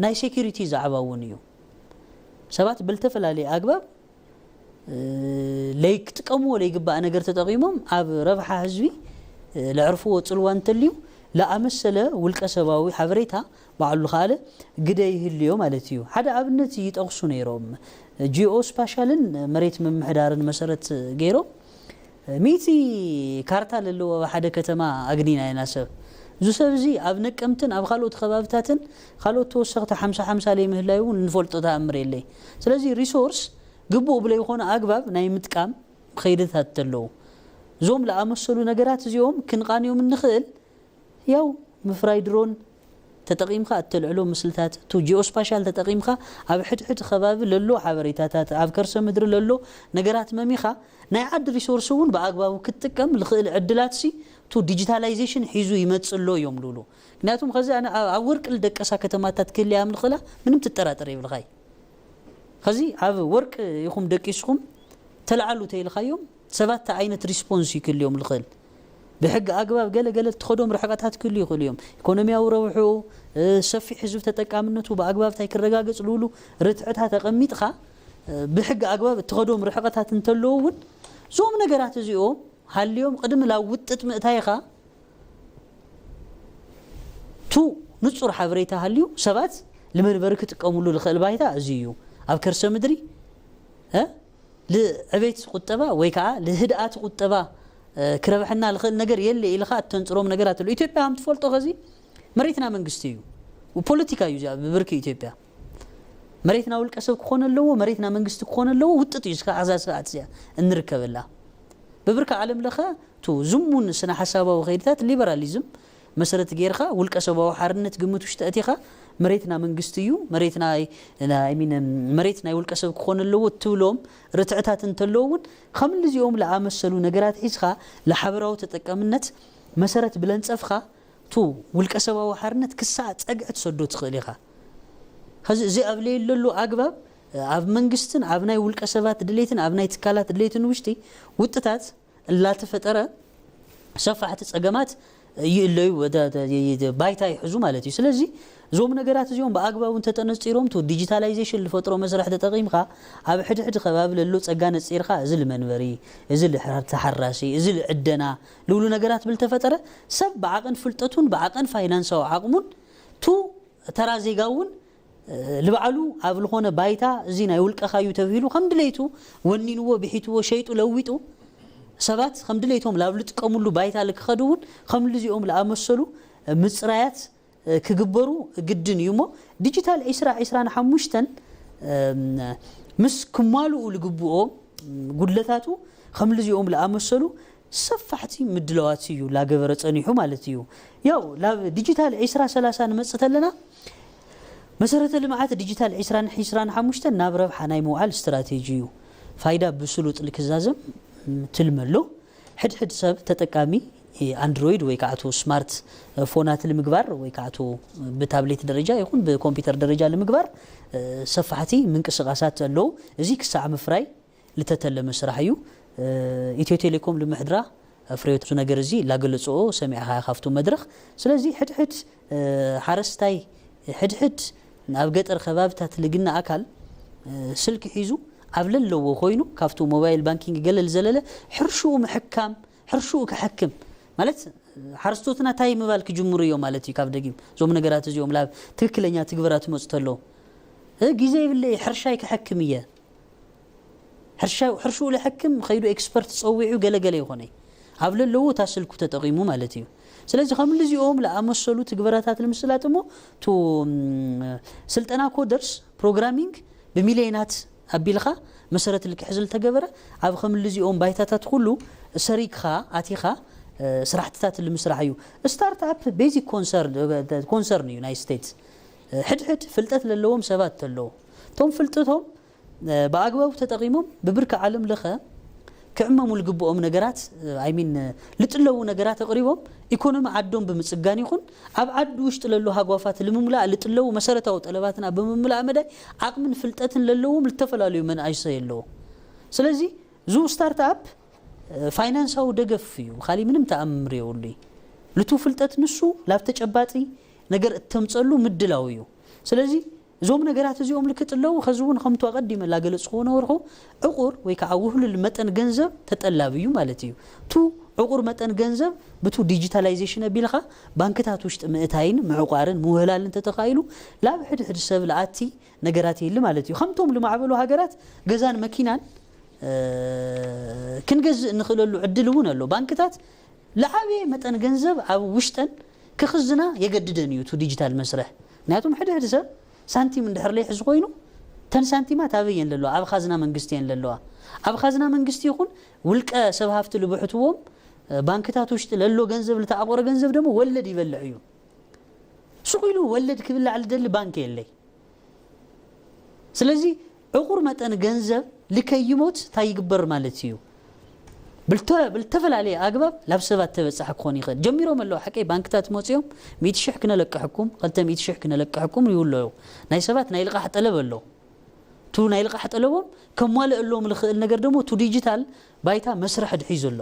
ናይ ሴኪሪቲ ዛዕባ እውን እዩ። ሰባት ብልተፈላለየ ኣግባብ ለይክጥቀምዎ ለይግባእ ነገር ተጠቒሞም ኣብ ረብሓ ህዝቢ ለዕርፍዎ ፅልዋ እንተልዩ ለኣመሰለ ውልቀ ሰባዊ ሓበሬታ ባዕሉ ልኸኣለ ግደ ይህልዮ ማለት እዩ። ሓደ ኣብነት ይጠቕሱ ነይሮም። ጂኦ ስፓሻልን መሬት ምምሕዳርን መሰረት ገይሮም ሚእቲ ካርታ ለለዎ ኣብ ሓደ ከተማ ኣግኒና ኢና ሰብ እዚ ሰብ እዚ ኣብ ነቀምትን ኣብ ካልኦት ከባብታትን ካልኦት ተወሰኽቲ ሓምሳ ሓምሳ ለይ ምህላዩ እውን ንፈልጦ ተኣምር የለይ። ስለዚ ሪሶርስ ግቡእ ብለይኾነ ኣግባብ ናይ ምጥቃም ኸይደታት ኣለዉ። እዞም ለኣመሰሉ ነገራት እዚኦም ክንቓንዮም እንኽእል ያው ምፍራይ ድሮን ተጠቒምካ እተልዕሎ ምስልታት ቱ ጂኦስፓሻል ተጠቒምካ ኣብ ሕድሕድ ከባቢ ለሎ ሓበሬታታት ኣብ ከርሰ ምድሪ ለሎ ነገራት መሚኻ ናይ ዓዲ ሪሶርስ እውን ብኣግባቡ ክትጥቀም ልኽእል ዕድላት ሲ ቱ ዲጂታላይዜሽን ሒዙ ይመፅእ ኣሎ እዮም ልብሉ። ምክንያቱም ከዚ ኣነ ኣብ ወርቂ ልደቀሳ ከተማታት ክህልያ ምልኽላ ምንም ትጠራጠር የብልኻይ። ከዚ ኣብ ወርቂ ኢኹም ደቂስኹም ተለዓሉ ተይልኻዮም ሰባት እንታይ ዓይነት ሪስፖንስ እዩ ክህልዮም ልኽእል? ብሕጊ ኣግባብ ገለ ገለ ትኸዶም ርሕቐታት ክህሉ ይኽእሉ እዮም። ኢኮኖሚያዊ ረብሑ ሰፊሕ ህዝብ ተጠቃምነቱ ብኣግባብ እንታይ ክረጋገፅ ልብሉ ርትዕታት ኣቐሚጥኻ ብሕጊ ኣግባብ እትኸዶም ርሕቐታት እንተለዉ እውን እዞም ነገራት እዚኦም ሃልዮም ቅድሚ ላብ ውጥጥ ምእታይኻ ቱ ንጹር ሓበሬታ ሃልዩ ሰባት ልመንበሪ ክጥቀምሉ ልኽእል ባይታ እዚ እዩ። ኣብ ከርሰ ምድሪ እ ልዕቤት ቁጠባ ወይ ከዓ ልህድኣት ቁጠባ ክረብሐና ልኽእል ነገር የለ ኢልኻ እተንጽሮም ነገራት ኣሎ። ኢትዮጵያ ከም ትፈልጦ ከዚ መሬትና መንግስቲ እዩ። ፖለቲካ እዩ እዚኣ ብብርኪ ኢትዮጵያ። መሬትና ውልቀ ሰብ ክኾን ኣለዎ፣ መሬትና መንግስቲ ክኾን ኣለዎ። ውጥጥ እዩ እስካ ኣዛ ሰዓት እዚኣ እንርከበላ። ብብርኪ ዓለም ለኸ ቱ ዝሙን ስነ ሓሳባዊ ከይድታት ሊበራሊዝም መሰረት ጌርካ ውልቀ ሰባዊ ሓርነት ግምት ውሽጢ ኣእቲኻ መሬትና መንግስቲ እዩ፣ መሬትና መሬት ናይ ውልቀ ሰብ ክኾን ኣለዎ እትብሎም ርትዕታት እንተለዉ እውን ከም ልዚኦም ለኣመሰሉ ነገራት ሒዝካ ለሓበራዊ ተጠቀምነት መሰረት ብለንፀፍካ ቱ ውልቀ ሰባዊ ሓርነት ክሳዕ ፀግዒ ትሰዶ ትኽእል ኢኻ። ከዚ እዚ ኣብ ለየለሉ ኣግባብ ኣብ መንግስትን ኣብ ናይ ውልቀ ሰባት ድሌትን ኣብ ናይ ትካላት ድሌትን ውሽጢ ውጥታት እላተፈጠረ ሰፋሕቲ ጸገማት ይእለዩ፣ ወደ-፣ ደ-፣ የ-፣ የ-፣ ባይታ ይሕዙ ማለት እዩ። ስለዚ እዞም ነገራት እዚኦም ብኣግባቡ እንተተነጺሮም፣ እቲ ዲጂታላይዜሽን ዝፈጥሮ መስርሕ ተጠቒምካ ኣብ ሕድሕድ ከባቢ ለሎ ጸጋ ነጺርካ፣ እዚ ልመንበሪ፣ እዚ ልሕራ-፣ ተሓራሲ፣ እዚ ልዕደና ልብሉ ነገራት ብልተፈጠረ፣ ሰብ ብዓቐን ፍልጠቱን ብዓቐን ፋይናንሳዊ ዓቕሙን፣ ቱ ተራ ዜጋ እውን ልባዕሉ ኣብ ዝኾነ ባይታ፣ እዚ ናይ ውልቀኻ እዩ ተብሂሉ ከም ድሌቱ ወኒንዎ፣ ብሒትዎ፣ ሸይጡ፣ ለዊጡ፣ ሰባት ከም ድሌቶም ላብ ልጥቀምሉ ባይታ ልክኸዱ እውን ከም ልዚኦም ለኣመሰሉ ምፅራያት ክግበሩ ግድን እዩ። እሞ ዲጂታል ዒስራ ዒስራን ሓሙሽተን ምስ ክማልኡ ልግብኦ ጉድለታቱ ከም ልዚኦም ለኣመሰሉ ሰፋሕቲ ምድላዋት እዩ ላገበረ ጸኒሑ ማለት እዩ። ያው ላብ ዲጂታል ዒስራ ሰላሳ ንመጽእ ተለና፣ መሰረተ ልምዓት ዲጂታል ዒስራን ዒስራን ሓሙሽተን ናብ ረብሓ ናይ ምውዓል ስትራቴጂ እዩ። ፋይዳ ብስሉጥ ልክዛዘም ትልሚ ኣሎ። ሕድሕድ ሰብ ተጠቃሚ ኣንድሮይድ ወይ ከዓ እቶ ስማርት ፎናት ልምግባር ወይ ከዓ እቶ ብታብሌት ደረጃ ይኹን ብኮምፒውተር ደረጃ ልምግባር ሰፋሕቲ ምንቅስቃሳት ኣለዉ። እዚ ክሳዕ ምፍራይ ልተተለመ ስራሕ እዩ። ኢትዮ ቴሌኮም ልምሕድራ ፍሬዎት እዚ ነገር እዚ ላገለፅኦ ሰሚዕኻ ካብቱ መድረኽ። ስለዚ ሕድሕድ ሓረስታይ፣ ሕድሕድ ኣብ ገጠር ከባብታት ልግነ ኣካል ስልኪ ሒዙ ኣብ ለለዎ ኮይኑ ካብቱ ሞባይል ባንኪንግ ገለል ዘለለ ሕርሽኡ ምሕካም፣ ሕርሽኡ ክሕክም ማለት ሓረስቶትና ታይ ምባል ክጅምሩ እዮም ማለት እዩ። ካብ ደጊም እዞም ነገራት እዚኦም ላብ ትክክለኛ ትግበራ ትመፁ ተሎ ግዜ ይብለ ሕርሻይ ክሕክም እየ ሕርሻ-፣ ሕርሽኡ ለሐክም ኸይዱ ኤክስፐርት ጸዊዑ ገለገለ ይኾነ ኣብ ለለዉ እታ ስልኩ ተጠቒሙ ማለት እዩ። ስለዚ ከም ልዚኦም ለኣመሰሉ ትግበራታት ንምስላጥ እሞ ቱ ስልጠና ኮደርስ ፕሮግራሚንግ ብሚሊዮናት ኣቢልኻ መሰረት ልክሕዝ ልተገበረ ኣብ ከም ልዚኦም ባይታታት ኩሉ ሰሪግኻ ኣቲኻ ስራሕትታት ልምስራሕ እዩ። ስታርትኣፕ ቤዚክ ኮንሰርን እዩ ናይ ስቴት ሕድሕድ ፍልጠት ለለዎም ሰባት ተለዎ እቶም ፍልጠቶም ብኣግባቡ ተጠቒሞም ብብርኪ ዓለም ለኸ ክዕመሙ ልግብኦም ነገራት ኣይሚን ልጥለዉ ነገራት ኣቕሪቦም ኢኮኖሚ ዓዶም ብምፅጋን ይኹን ኣብ ዓዲ ውሽጢ ለሎ ሃጓፋት ልምምላእ ልጥለዉ መሰረታዊ ጠለባትና ብምምላእ መዳይ ዓቕምን ፍልጠትን ለለዎም ልተፈላለዩ መንኣይሰ የለዎ። ስለዚ ዙ ስታርትኣፕ ፋይናንሳዊ ደገፍ እዩ፣ ካሊእ ምንም ተኣምር የብሉ። ልቱ ፍልጠት ንሱ ላብ ተጨባጢ ነገር እተምፀሉ ምድላው እዩ። ስለዚ እዞም ነገራት እዚኦም ልክጥ ኣለዉ። ከዚ እውን ከምቱ ኣቐዲመ ላገለፅክዎ ነበርኩ ዕቑር ወይ ከዓ ውህሉል መጠን ገንዘብ ተጠላቢ እዩ ማለት እዩ። ቱ ዕቑር መጠን ገንዘብ ብቱ ዲጂታላይዜሽን ኣቢልካ ባንክታት ውሽጢ ምእታይን ምዕቋርን ምውህላልን ተተኻኢሉ ላብ ሕድሕድ ሰብ ለኣቲ ነገራት የሊ ማለት እዩ። ከምቶም ልማዕበሉ ሃገራት ገዛን መኪናን ክንገዝእ እንኽእለሉ ዕድል እውን ኣሎ። ባንክታት ለዓበየ መጠን ገንዘብ ኣብ ውሽጠን ክኽዝና የገድደን እዩ እቲ ዲጂታል መስርሕ። ምክንያቱም ሕድሕድ ሰብ ሳንቲም እንድሕር ለይሕዝ ኮይኑ ተን ሳንቲማት ኣበይ እየን ዘለዋ? ኣብ ካዝና መንግስቲ እየን ዘለዋ። ኣብ ካዝና መንግስቲ ይኹን ውልቀ ሰብ ሃፍቲ ልብሕትዎም ባንክታት ውሽጢ ለሎ ገንዘብ ልተዓቆረ ገንዘብ ደግሞ ወለድ ይበልዕ እዩ። ሱቕ ኢሉ ወለድ ክብላዕ ልደሊ ባንክ የለይ። ስለዚ ዕቑር መጠን ገንዘብ ልከይሞት እንታይ ይግበር ማለት እዩ? ብልተ-፣ ብልተፈላለየ ኣግባብ ላብ ሰባት ተበጻሕ ክኾን ይኽእል። ጀሚሮም ኣለዉ ሓቀይ ባንክታት መፅዮም ሚእቲ ሽሕ ክነለቅሐኩም፣ ክልተ ሚእቲ ሽሕ ክነለቅሐኩም ይብሉ ኣለዉ። ናይ ሰባት ናይ ልቓሕ ጠለብ ኣሎ። ቱ ናይ ልቓሕ ጠለቦም ከሟልአሎም ልኽእል ነገር ደሞ ቱ ዲጂታል ባይታ መስርሕ ድሒዙ ኣሎ።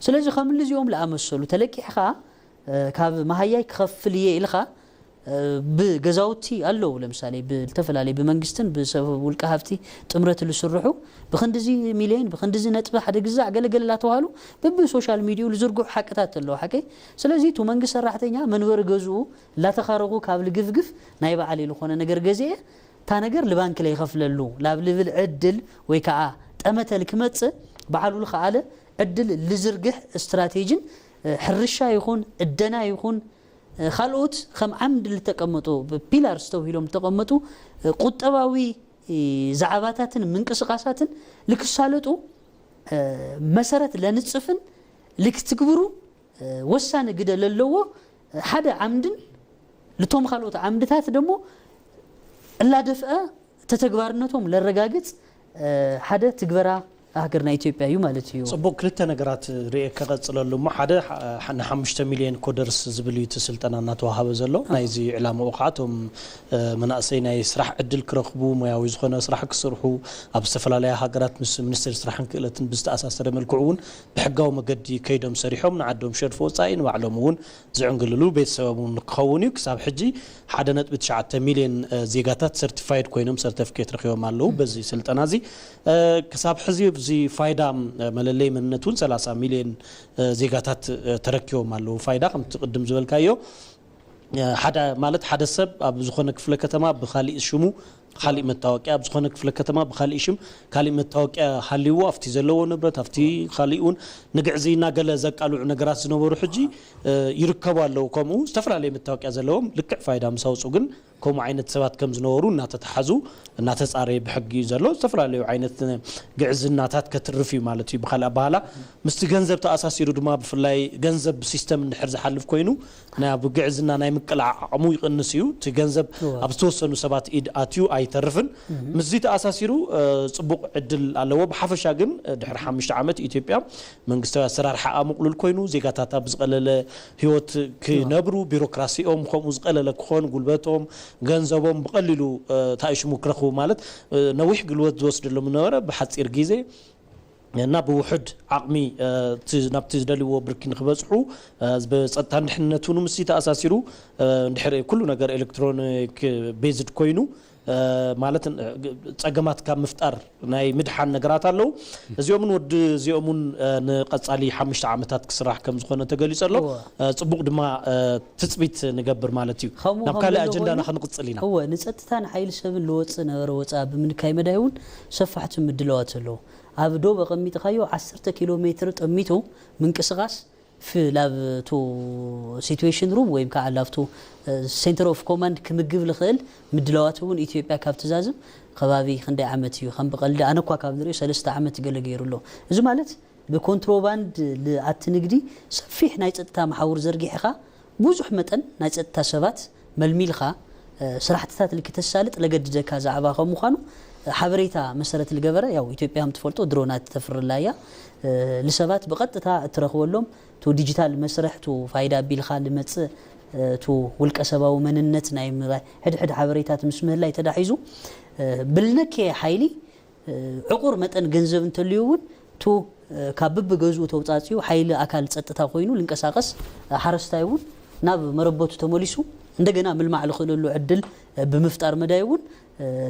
ስለዚ ከም ልዚኦም ለኣመሰሉ ተለቂሕኻ ካብ መሃያይ ክኸፍል እየ ኢልኻ ብገዛውቲ ኣለዉ ለምሳሌ ብልተፈላለዩ ብመንግስትን ብሰብ ውልቀ ሃፍቲ ጥምረት ልስርሑ ብክንድዚ ሚልዮን ብክንድዚ ነጥቢ ሓደ ግዛዕ ገለገለ ላተባሃሉ ብብሶሻል ሚዲዩ ልዝርግሑ ሓቅታት ኣለዉ ሓቀይ። ስለዚ ቱ መንግስት ሰራሕተኛ መንበሪ ገዝኡ ላተኻረኹ ካብ ልግፍግፍ ናይ በዓል ዝኾነ ነገር ገዚኤ እታ ነገር ልባንክ ለይኸፍለሉ ላብ ልብል ዕድል ወይ ከዓ ጠመተ ልክመፅእ በዓሉ ልኸኣለ ዕድል ልዝርግሕ ስትራቴጅን ሕርሻ ይኹን ዕደና ይኹን ካልኦት ከም ዓምድ ልተቀመጡ ፒላርስ ተውሂሎም ልተቀመጡ ቁጠባዊ ዛዕባታትን ምንቅስቃሳትን ልክሳለጡ መሰረት ለንፅፍን ልክትግብሩ ወሳኒ ግደ ለለዎ ሓደ ዓምድን ልቶም ካልኦት ዓምድታት ደሞ እላደፍአ ተተግባርነቶም ለረጋግጽ ሓደ ትግበራ ሃገርና ኢትዮጵያ እዩ ማለት እዩ። ፅቡቅ፣ ክልተ ነገራት ርኤ ከቐፅለሉ እሞ፣ ሓደ ንሓሙሽተ ሚሊዮን ኮደርስ ዝብል እዩ እቲ ስልጠና እናተዋሃበ ዘሎ። ናይዚ ዕላምኡ ከዓ እቶም መናእሰይ ናይ ስራሕ ዕድል ክረኽቡ፣ ሞያዊ ዝኾነ ስራሕ ክስርሑ፣ ኣብ ዝተፈላለያ ሃገራት ምስ ሚኒስቴር ስራሕን ክእለትን ብዝተኣሳሰረ መልክዑ እውን ብሕጋዊ መገዲ ከይዶም ሰሪሖም ንዓዶም ሸርፊ ወፃኢ ንባዕሎም እውን ዝዕንግልሉ፣ ቤተሰቦም እውን ክኸውን እዩ። ክሳብ ሕጂ ሓደ ነጥቢ ትሽዓተ ሚሊዮን ዜጋታት ሰርቲፋይድ ኮይኖም ሰርተፊኬት ረኪቦም ኣለዉ። በዚ ስልጠና እዚ ክሳብ ሕዚ እዚ ፋይዳ መለለይ መንነት እውን ሰላሳ ሚሊዮን ዜጋታት ተረኪቦም ኣለዉ። ፋይዳ ከምቲ ቅድም ዝበልካዮ ሓደ ማለት ሓደ ሰብ ኣብ ዝኾነ ክፍለ ከተማ ብካሊእ ሽሙ ካሊእ መታወቂያ፣ ኣብ ዝኾነ ክፍለ ከተማ ብካሊእ ሽም ካሊእ መታወቂያ ሃልይዎ ኣብቲ ዘለዎ ንብረት ኣብቲ ካሊእ እውን ንግዕዝይና ገለ ዘቃልዑ ነገራት ዝነበሩ ሕጂ ይርከቡ ኣለዉ። ከምኡ ዝተፈላለዩ መታወቂያ ዘለዎም ልክዕ ፋይዳ ምስ ኣውፁ ግን ከምኡ ዓይነት ሰባት ከም ዝነበሩ እናተተሓዙ እናተፃረየ ብሕጊ እዩ ዘሎ። ዝተፈላለዩ ዓይነት ግዕዝናታት ከትርፍ እዩ ማለት እዩ። ብካልእ ኣባህላ ምስቲ ገንዘብ ተኣሳሲሩ ድማ ብፍላይ ገንዘብ ብሲስተም እንድሕር ዝሓልፍ ኮይኑ ናይ ኣብ ግዕዝና ናይ ምቅላዕ ዓቕሙ ይቕንስ እዩ። እቲ ገንዘብ ኣብ ዝተወሰኑ ሰባት ኢድ ኣትዩ ኣይተርፍን። ምስዚ ተኣሳሲሩ ፅቡቕ ዕድል ኣለዎ። ብሓፈሻ ግን ድሕሪ ሓሙሽተ ዓመት ኢትዮጵያ መንግስታዊ ኣሰራርሓኣ ምቕሉል ኮይኑ ዜጋታታ ብዝቐለለ ህይወት ክነብሩ፣ ቢሮክራሲኦም ከምኡ ዝቐለለ ክኾን፣ ጉልበቶም ገንዘቦም ብቐሊሉ ታይሽሙ ክረኽቡ ማለት ነዊሕ ግልበት ዝወስደሎም ዝነበረ ብሓፂር ግዜ እና ብውሑድ ዓቕሚ ናብቲ ዝደልይዎ ብርኪ ንክበፅሑ ብፀጥታን ድሕንነትን እውን ምስዚ ተኣሳሲሩ እንድሕር ኩሉ ነገር ኤሌክትሮኒክ ቤዝድ ኮይኑ ማለት ፀገማት ካብ ምፍጣር ናይ ምድሓን ነገራት ኣለዉ። እዚኦምን ወዲ እዚኦምን ንቐፃሊ ሓሙሽተ ዓመታት ክስራሕ ከም ዝኾነ ተገሊፁ ኣሎ። ፅቡቕ ድማ ትፅቢት ንገብር ማለት እዩ። ናብ ካልእ ኣጀንዳና ክንቕፅል ኢና። እወ፣ ንፀጥታን ሓይሊ ሰብን ልወፅእ ነበረ ወፃ ብምንካይ መዳይ እውን ሰፋሕቲ ምድለዋት ኣለዉ። ኣብ ዶብ ኣቐሚጥኻዮ ዓሰርተ ኪሎ ሜትር ጠሚቱ ምንቅስቓስ ላብቱ ሲትዌሽን ሩም ወይም ከዓ ላብቱ ሴንተር ኦፍ ኮማንድ ክምግብ ልኽእል ምድላዋት እውን ኢትዮጵያ ካብ ትዛዝም ከባቢ ክንደይ ዓመት እዩ? ከም ብቐልዲ ኣነ እኳ ካብ ዝሪኦ ሰለስተ ዓመት ገለ ገይሩ ኣሎ። እዚ ማለት ብኮንትሮባንድ ልኣቲ ንግዲ ሰፊሕ ናይ ጸጥታ መሓውር ዘርጊሕኻ ብዙሕ መጠን ናይ ጸጥታ ሰባት መልሚልኻ ስራሕትታት ልክተሳልጥ ለገድደካ ዛዕባ ከም ምዃኑ ሓበሬታ መሰረት ልገበረ ያው ኢትዮጵያ ከም ትፈልጦ ድሮናት ተፍርላ እያ። ልሰባት ብቐጥታ እትረኽበሎም ቱ ዲጂታል መስርሕ ቱ ፋይዳ ኣቢልካ ልመጽእ ቱ ውልቀ ሰባዊ መንነት ናይ ምራይ ሕድሕድ ሓበሬታት ምስ ምህላይ ተዳሒዙ ብልነኬ ሓይሊ ዕቑር መጠን ገንዘብ እንተልዩ እውን ቱ ካብ ብብገዝኡ ተውፃፂኡ ሓይሊ ኣካል ፀጥታ ኮይኑ ልንቀሳቀስ ሓረስታይ እውን ናብ መረበቱ ተመሊሱ እንደገና ምልማዕ ልኽእለሉ ዕድል ብምፍጣር መዳይ እውን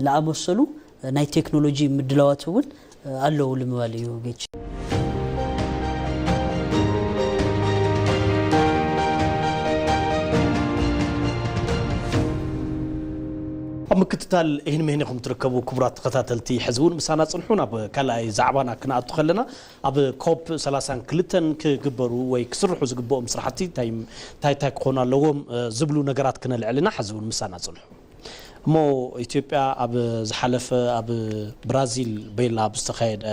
ለኣመሰሉ ናይ ቴክኖሎጂ ምድላዋት እውን ኣለዉ ልምባል እዩ ጌች። ኣብ ምክትታል ይህን ምህን ኢኹም ትርከቡ ክቡራት ተኸታተልቲ፣ ሕዚ እውን ምሳና ጽንሑ። ናብ ካልኣይ ዛዕባና ክንኣቱ ከለና ኣብ ኮፕ ሰላሳን ክልተን ክግበሩ ወይ ክስርሑ ዝግብኦም ስራሕቲ እንታይ እንታይ ክኾኑ ኣለዎም ዝብሉ ነገራት ክነልዕል ኢና። ሕዚ እውን ምሳና ጽንሑ። እሞ ኢትዮጵያ ኣብ ዝሓለፈ ኣብ ብራዚል ቤላ ኣብ ዝተኻየደ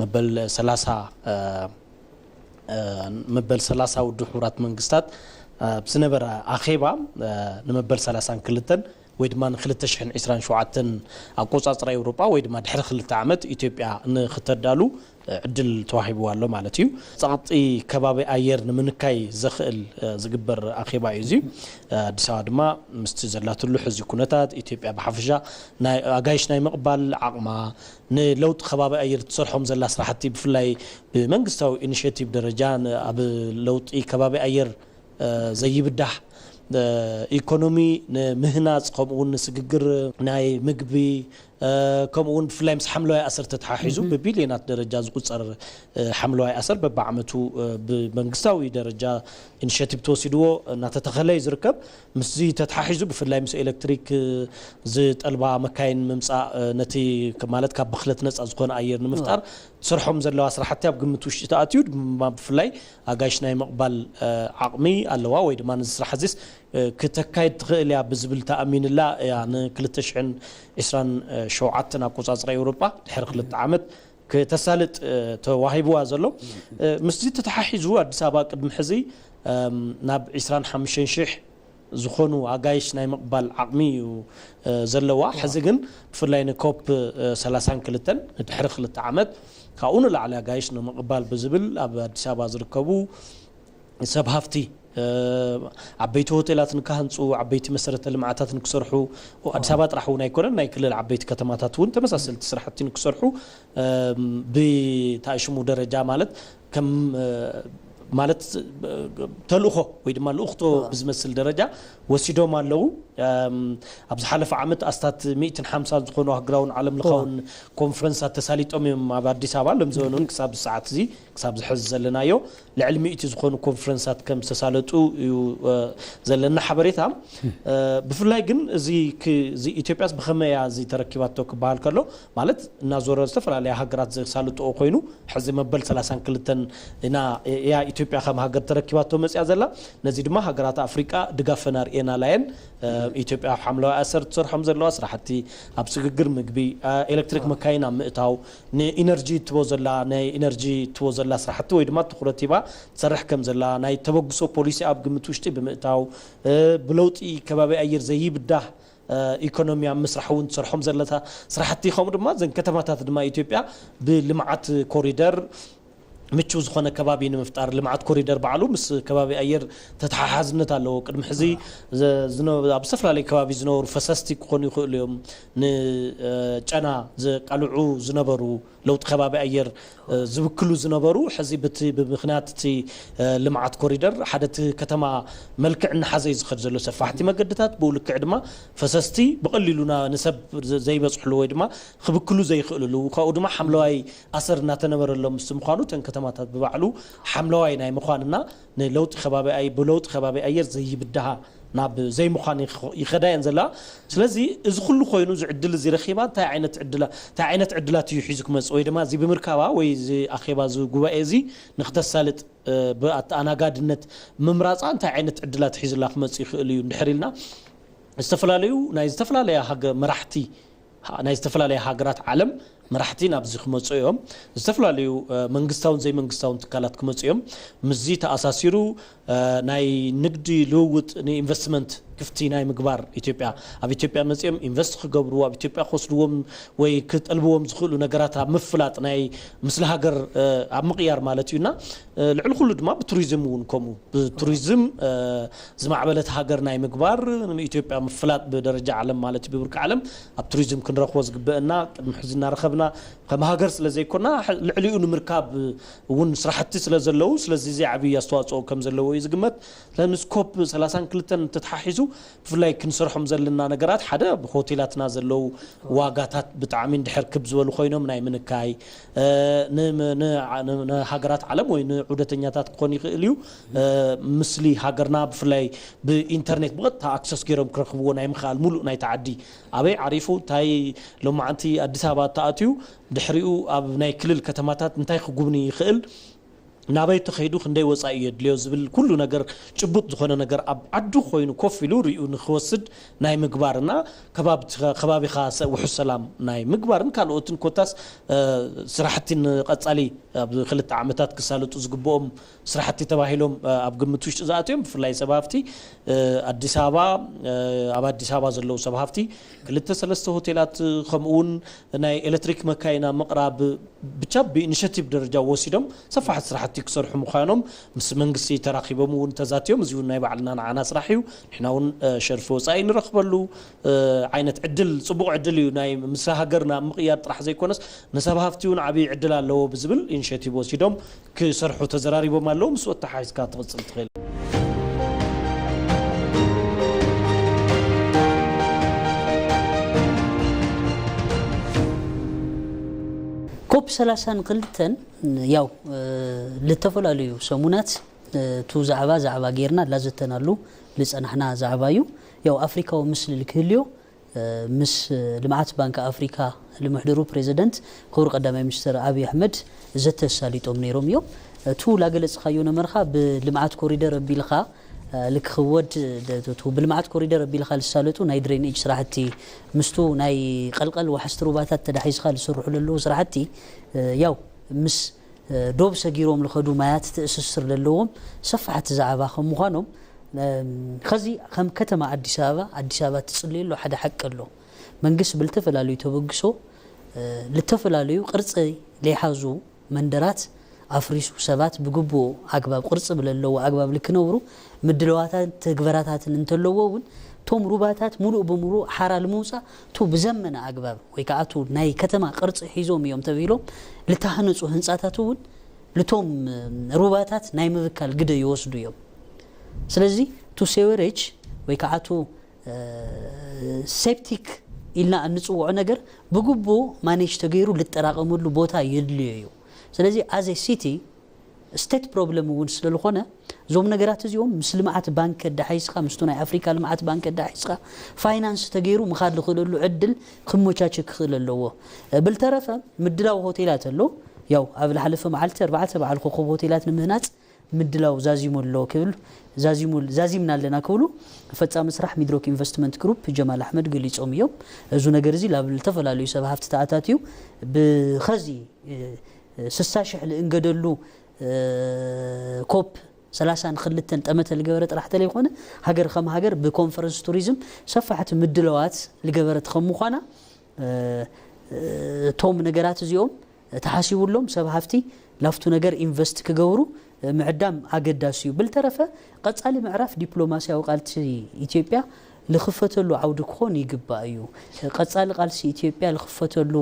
መበል ሰላሳ መበል ሰላሳ ውድብ ሕቡራት መንግስታት ኣብ ዝነበረ ኣኼባ ንመበል ሰላሳን ክልተን ወይ ድማ ንክልተ ሽሕን ዕስራን ሸውዓተን ኣቆጻጽራ ኤውሮጳ ወይ ድማ ድሕሪ ክልተ ዓመት ኢትዮጵያ ንክተዳሉ ዕድል ተዋሂብዋ ኣሎ ማለት እዩ። ጸቕጢ ከባቢ ኣየር ንምንካይ ዘኽእል ዝግበር ኣኼባ እዩ እዚ። ኣዲስ ኣበባ ድማ ምስቲ ዘላትሉ ሕዚ ኩነታት ኢትዮጵያ ብሓፈሻ ናይ ኣጋይሽ ናይ ምቕባል ዓቕማ ንለውጢ ከባቢ ኣየር ትሰርሖም ዘላ ስራሕቲ ብፍላይ ብመንግስታዊ ኢኒሽቲቭ ደረጃ ኣብ ለውጢ ከባቢ ኣየር ዘይብዳህ ኢኮኖሚ ንምህናፅ ከምኡ እውን ንስግግር ናይ ምግቢ ከምኡ እውን ብፍላይ ምስ ሓምለዋይ ኣሰር ተተሓሒዙ ብቢልዮናት ደረጃ ዝቁፀር ሓምለዋይ ኣሰር በብዓመቱ ብመንግስታዊ ደረጃ ኢኒሽቲቭ ተወሲድዎ እናተተኸለ እዩ ዝርከብ። ምስዚ ተተሓሒዙ ብፍላይ ምስ ኤሌክትሪክ ዝጠልባ መካይን ምምፃእ ነቲ ማለት ካብ ብክለት ነፃ ዝኾነ ኣየር ንምፍጣር ትሰርሖም ዘለዋ ስራሕቲ ኣብ ግምት ውሽጢ ተኣትዩ ድማ ብፍላይ ኣጋይሽ ናይ ምቕባል ዓቕሚ ኣለዋ ወይ ድማ ነዚ ስራሕ እዚስ ክተካይድ ትኽእል እያ ብዝብል ተኣሚንላ እያ ንክልተ ሽሕን ዕስራን ሸውዓተን ኣቆፃፅራ ኤውሮጳ ድሕሪ ክልተ ዓመት ክተሳልጥ ተዋሂብዋ ዘሎ። ምስዚ ተተሓሒዙ ኣዲስ ኣበባ ቅድሚ ሕዚ ናብ ዕስራን ሓሙሽተን ሽሕ ዝኾኑ ኣጋይሽ ናይ ምቕባል ዓቕሚ እዩ ዘለዋ። ሕዚ ግን ብፍላይ ንኮፕ ሰላሳን ክልተን ንድሕሪ ክልተ ዓመት ካብኡ ንላዕሊ ኣጋይሽ ንምቕባል ብዝብል ኣብ ኣዲስ ኣበባ ዝርከቡ ሰብ ሃፍቲ ዓበይቲ ሆቴላት ንክሃንፁ፣ ዓበይቲ መሰረተ ልምዓታት ንክሰርሑ፣ ኣዲስ ኣበባ ጥራሕ እውን ኣይኮነን፣ ናይ ክልል ዓበይቲ ከተማታት እውን ተመሳሰልቲ ስራሕቲ ንክሰርሑ ብታሽሙ ደረጃ ማለት ከም ማለት ተልእኾ ወይ ድማ ልእኽቶ ብዝመስል ደረጃ ወሲዶም ኣለዉ። ኣብ ዝሓለፈ ዓመት ኣስታት ሚእትን ሓምሳን ዝኾኑ ኣህጉራውን ዓለም ለኻውን ኮንፈረንሳት ተሳሊጦም እዮም ኣብ ኣዲስ ኣበባ። ሎም ዘበኑን ክሳብ ሰዓት እዚ ክሳብ ዝሕዚ ዘለናዮ ልዕሊ ሚእቲ ዝኾኑ ኮንፈረንሳት ከም ዝተሳለጡ እዩ ዘለና ሓበሬታ። ብፍላይ ግን እዚ ኢትዮጵያስ ብኸመይ እያ እዚ ተረኪባቶ ክበሃል ከሎ፣ ማለት እናዞረ ዝተፈላለያ ሃገራት ዘሳልጥኦ ኮይኑ፣ ሕዚ መበል ሰላሳን ክልተን ኢና እያ ኢትዮጵያ ከም ሃገር ተረኪባቶ መፅያ ዘላ። ነዚ ድማ ሃገራት ኣፍሪቃ ድጋፈን ኣርእየናላ እየን። ኢትዮጵያ ኣብ ሓምለዋይ ኣሰር ትሰርሖም ዘለዋ ስራሕቲ፣ ኣብ ስግግር ምግቢ፣ ኤሌክትሪክ መካይን ኣብ ምእታው፣ ንኢነርጂ ትቦ ዘላ ናይ ኢነርጂ ትቦ ዘላ ስራሕቲ ወይ ድማ ትኩረት ሂባ ትሰርሕ ከም ዘላ፣ ናይ ተበግሶ ፖሊሲ ኣብ ግምት ውሽጢ ብምእታው፣ ብለውጢ ከባቢ ኣየር ዘይብዳህ ኢኮኖሚ ኣብ ምስራሕ እውን ትሰርሖም ዘለታ ስራሕቲ፣ ከምኡ ድማ ዘን ከተማታት ድማ ኢትዮጵያ ብልምዓት ኮሪደር ምቹው ዝኾነ ከባቢ ንምፍጣር፣ ልምዓት ኮሪደር ባዕሉ ምስ ከባቢ ኣየር ተተሓሓዝነት ኣለዎ። ቅድሚ ሕዚ ኣብ ዝተፈላለዩ ከባቢ ዝነበሩ ፈሰስቲ ክኾኑ ይኽእሉ እዮም፣ ንጨና ዘቃልዑ ዝነበሩ፣ ለውጢ ከባቢ ኣየር ዝብክሉ ዝነበሩ፣ ሕዚ ብምኽንያት እቲ ልምዓት ኮሪደር ሓደ እቲ ከተማ መልክዕ እናሓዘ እዩ ዝኸድ ዘሎ። ሰፋሕቲ መገድታት፣ ብኡ ልክዕ ድማ ፈሰስቲ ብቐሊሉና ንሰብ ዘይበፅሕሉ ወይ ድማ ክብክሉ ዘይኽእልሉ፣ ካብኡ ድማ ሓምለዋይ ኣሰር እናተነበረሎም ምስ ምዃኑ፣ እተን ከተማታት ብባዕሉ ሓምለዋይ ናይ ምዃንና ንለውጢ ከባቢ ኣይ- ብለውጢ ከባቢ ኣየር ዘይብድሃ ናብ ዘይምዃን ይኸ- ይኸዳ እየን ዘላ። ስለዚ እዚ ኩሉ ኮይኑ እዚ ዕድል እዚ ረኺባ እንታይ ዓይነት ዕድላ- እንታይ ዓይነት ዕድላት እዩ ሒዙ ክመፅእ ወይ ድማ እዚ ብምርካባ ወይ እዚ ኣኼባ እዚ ጉባኤ እዚ ንክተሳልጥ ብኣተኣናጋድነት ምምራፃ እንታይ ዓይነት ዕድላት ሒዙላ ክመፅእ ይኽእል እዩ እንድሕር ኢልና ዝተፈላለዩ ናይ ዝተፈላለያ ሃገ- መራሕቲ ናይ ዝተፈላለያ ሃገራት ዓለም መራሕቲ ናብዚ ክመፁ እዮም። ዝተፈላለዩ መንግስታውን ዘይመንግስታውን ትካላት ክመፁ እዮም። ምስዚ ተኣሳሲሩ ናይ ንግዲ ልውውጥ ንኢንቨስትመንት ክፍቲ ናይ ምግባር ኢትዮጵያ ኣብ ኢትዮጵያ መፅኦም ኢንቨስት ክገብሩ ኣብ ኢትዮጵያ ክወስድዎም ወይ ክጠልብዎም ዝኽእሉ ነገራት ኣብ ምፍላጥ ናይ ምስሊ ሃገር ኣብ ምቕያር ማለት እዩ እና ልዕሊ ኩሉ ድማ ብቱሪዝም እውን ከምኡ ብቱሪዝም ዝማዕበለት ሃገር ናይ ምግባር ንኢትዮጵያ ምፍላጥ ብደረጃ ዓለም ማለት እዩ ብብርቂ ዓለም ኣብ ቱሪዝም ክንረኽቦ ዝግበአና ቅድሚ ሕዚ እናረኸብና ከም ሃገር ስለ ዘይኮና ልዕሊኡ ንምርካብ እውን ስራሕቲ ስለ ዘለዉ ስለዚ እዚ ዓብዪ ኣስተዋፅኦ ከም ዘለዎ እዩ ዝግመት። ስለዚ ምስ ኮፕ ሰላሳን ክልተን ተተሓሒዙ ብፍላይ ክንሰርሖም ዘለና ነገራት ሓደ ብሆቴላትና ዘለዉ ዋጋታት ብጣዕሚ እንድሕር ክብ ዝበሉ ኮይኖም ናይ ምንካይ ንሃገራት ዓለም ወይ ንዑደተኛታት ክኾን ይኽእል እዩ። ምስሊ ሃገርና ብፍላይ ብኢንተርኔት ብቐጥታ ኣክሰስ ገይሮም ክረኽብዎ ናይ ምኽኣል ሙሉእ ናይቲ ዓዲ ኣበይ ዓሪፉ እንታይ ሎማዓንቲ ኣዲስ ኣበባ ተኣትዩ ድሕሪኡ ኣብ ናይ ክልል ከተማታት እንታይ ክጉብኒ ይኽእል ናበይ ተኸይዱ ክንደይ ወፃኢ የድልዮ ዝብል ኩሉ ነገር ጭቡጥ ዝኾነ ነገር ኣብ ዓዱ ኮይኑ ኮፍ ኢሉ ሪኡ ንክወስድ ናይ ምግባርና ከባቢኻ ውሑስ ሰላም ናይ ምግባርን ካልኦትን ኮታስ ስራሕቲ ንቐፃሊ ኣብ ክልተ ዓመታት ክሳለጡ ዝግብኦም ስራሕቲ ተባሂሎም ኣብ ግምት ውሽጢ ዝኣትዮም ብፍላይ ሰብ ሃፍቲ ኣዲስ ኣበባ ኣብ ኣዲስ ኣበባ ዘለዉ ሰብ ሃፍቲ ክልተ ሰለስተ ሆቴላት ከምኡ እውን ናይ ኤሌክትሪክ መካይና ምቕራብ ብቻ ብኢኒሸቲቭ ደረጃ ወሲዶም ሰፋሕቲ ስራሕቲ ክሰርሑ ምዃኖም ምስ መንግስቲ ተራኺቦም እውን ተዛትዮም። እዚ እውን ናይ ባዕልና ንዓና ስራሕ እዩ። ንሕና እውን ሸርፊ ወፃኢ ንረኽበሉ ዓይነት ዕድል ፅቡቕ ዕድል እዩ። ናይ ምስ ሃገርና ምቕያር ጥራሕ ዘይኮነስ ንሰብ ሃፍቲ እውን ዓብዪ ዕድል ኣለዎ ብዝብል ኢኒሸቲቭ ወሲዶም ክሰርሑ ተዘራሪቦም ኣለዉ። ምስ ኣተሓሒዝካ ትቕፅል ትኽእል። ኮፕ ሰላሳን ክልተን ያው ልተፈላለዩ ሰሙናት እቱ ዛዕባ ዛዕባ ጌርና ላዘተናሉ ልፀናሕና ዛዕባ እዩ። ያው ኣፍሪካዊ ምስሊ ልክህልዮ ምስ ልምዓት ባንክ ኣፍሪካ ልምሕድሩ ፕሬዚደንት ክቡር ቀዳማይ ሚኒስትር ኣብይ ኣሕመድ ዘተሳሊጦም ነይሮም እዮም። እቱ ላገለፅካዮ ነመርካ ብልምዓት ኮሪደር ኣቢልካ ልክኽወድ ብልምዓት ኮሪደር ኣቢልካ ልሳለጡ ናይ ድሬኔጅ ስራሕቲ ምስቱ ናይ ቀልቀል ዋሕስቲ ሩባታት ተዳሒዝካ ልስርሑ ለለዉ ስራሕቲ ያው ምስ ዶብ ሰጊሮም ልኸዱ ማያት ትእስስር ለለዎም ሰፋሕቲ ዛዕባ ከም ምዃኖም ከዚ ከም ከተማ ኣዲስ ኣበባ ኣዲስ ኣበባ ትፅልየሉ ሓደ ሓቂ ኣሎ። መንግስት ብልተፈላለዩ ተበግሶ ልተፈላለዩ ቅርፂ ለይሓዙ መንደራት ኣፍሪሱ ሰባት ብግቡእ ኣግባብ ቅርፂ ብለለዎ ኣግባብ ልክነብሩ ምድለዋታት ትግበራታትን እንተለዎ እውን እቶም ሩባታት ሙሉእ ብሙሉእ ሓራ ልምውፃእ ቱ ብዘመነ ኣግባብ ወይ ከዓ ቱ ናይ ከተማ ቅርፂ ሒዞም እዮም ተብሂሎም ልተሃነፁ ህንፃታት እውን ልቶም ሩባታት ናይ ምብካል ግደ ይወስዱ እዮም። ስለዚ ቱ ሴወሬጅ ወይ ከዓ ቱ ሴፕቲክ ኢልና እንፅውዖ ነገር ብግቡእ ማኔጅ ተገይሩ ልጠራቐመሉ ቦታ የድልዮ እዩ። ስለዚ ኣዘ ሲቲ ስቴት ፕሮብለም እውን ስለዝኾነ እዞም ነገራት እዚኦም ምስ ልምዓት ባንክ ከዳሓይስካ ምስቱ ናይ ኣፍሪካ ልምዓት ባንክ ከዳሓይስካ ፋይናንስ ተገይሩ ምኻድ ዝኽእለሉ ዕድል ክመቻቸ ክኽእል ኣለዎ። ብልተረፈ ምድላው ሆቴላት ኣሎ። ያው ኣብ ዝሓለፈ መዓልቲ ኣርባዕተ በዓል ኮኸብ ሆቴላት ንምህናፅ ምድላው ዛዚሙ ኣሎ ክብል ዛዚሙ ዛዚምና ኣለና ክብሉ ፈጻሚ ስራሕ ሚድሮክ ኢንቨስትመንት ግሩፕ ጀማል ኣሕመድ ገሊጾም እዮም። እዚ ነገር እዚ ላብ ዝተፈላለዩ ሰብ ሃፍቲ ተኣታትዩ ብኸዚ ስሳ ሽሕ ልእንገደሉ ኮፕ ሰላሳን ክልተን ጠመተ ልገበረ ጥራሕ ተለይኮነ ሃገር ከም ሃገር ብኮንፈረንስ ቱሪዝም ሰፋሕቲ ምድለዋት ልገበረት ከም ምዃና እቶም ነገራት እዚኦም ተሓሲቡሎም ሰብ ሃፍቲ ላፍቱ ነገር ኢንቨስት ክገብሩ ምዕዳም ኣገዳሲ እዩ። ብልተረፈ ቀጻሊ ምዕራፍ ዲፕሎማሲያዊ ቃልሲ ኢትዮጵያ ልኽፈተሉ ዓውዲ ክኾን ይግባእ እዩ። ቀጻሊ ቃልሲ ኢትዮጵያ ልኽፈተሉ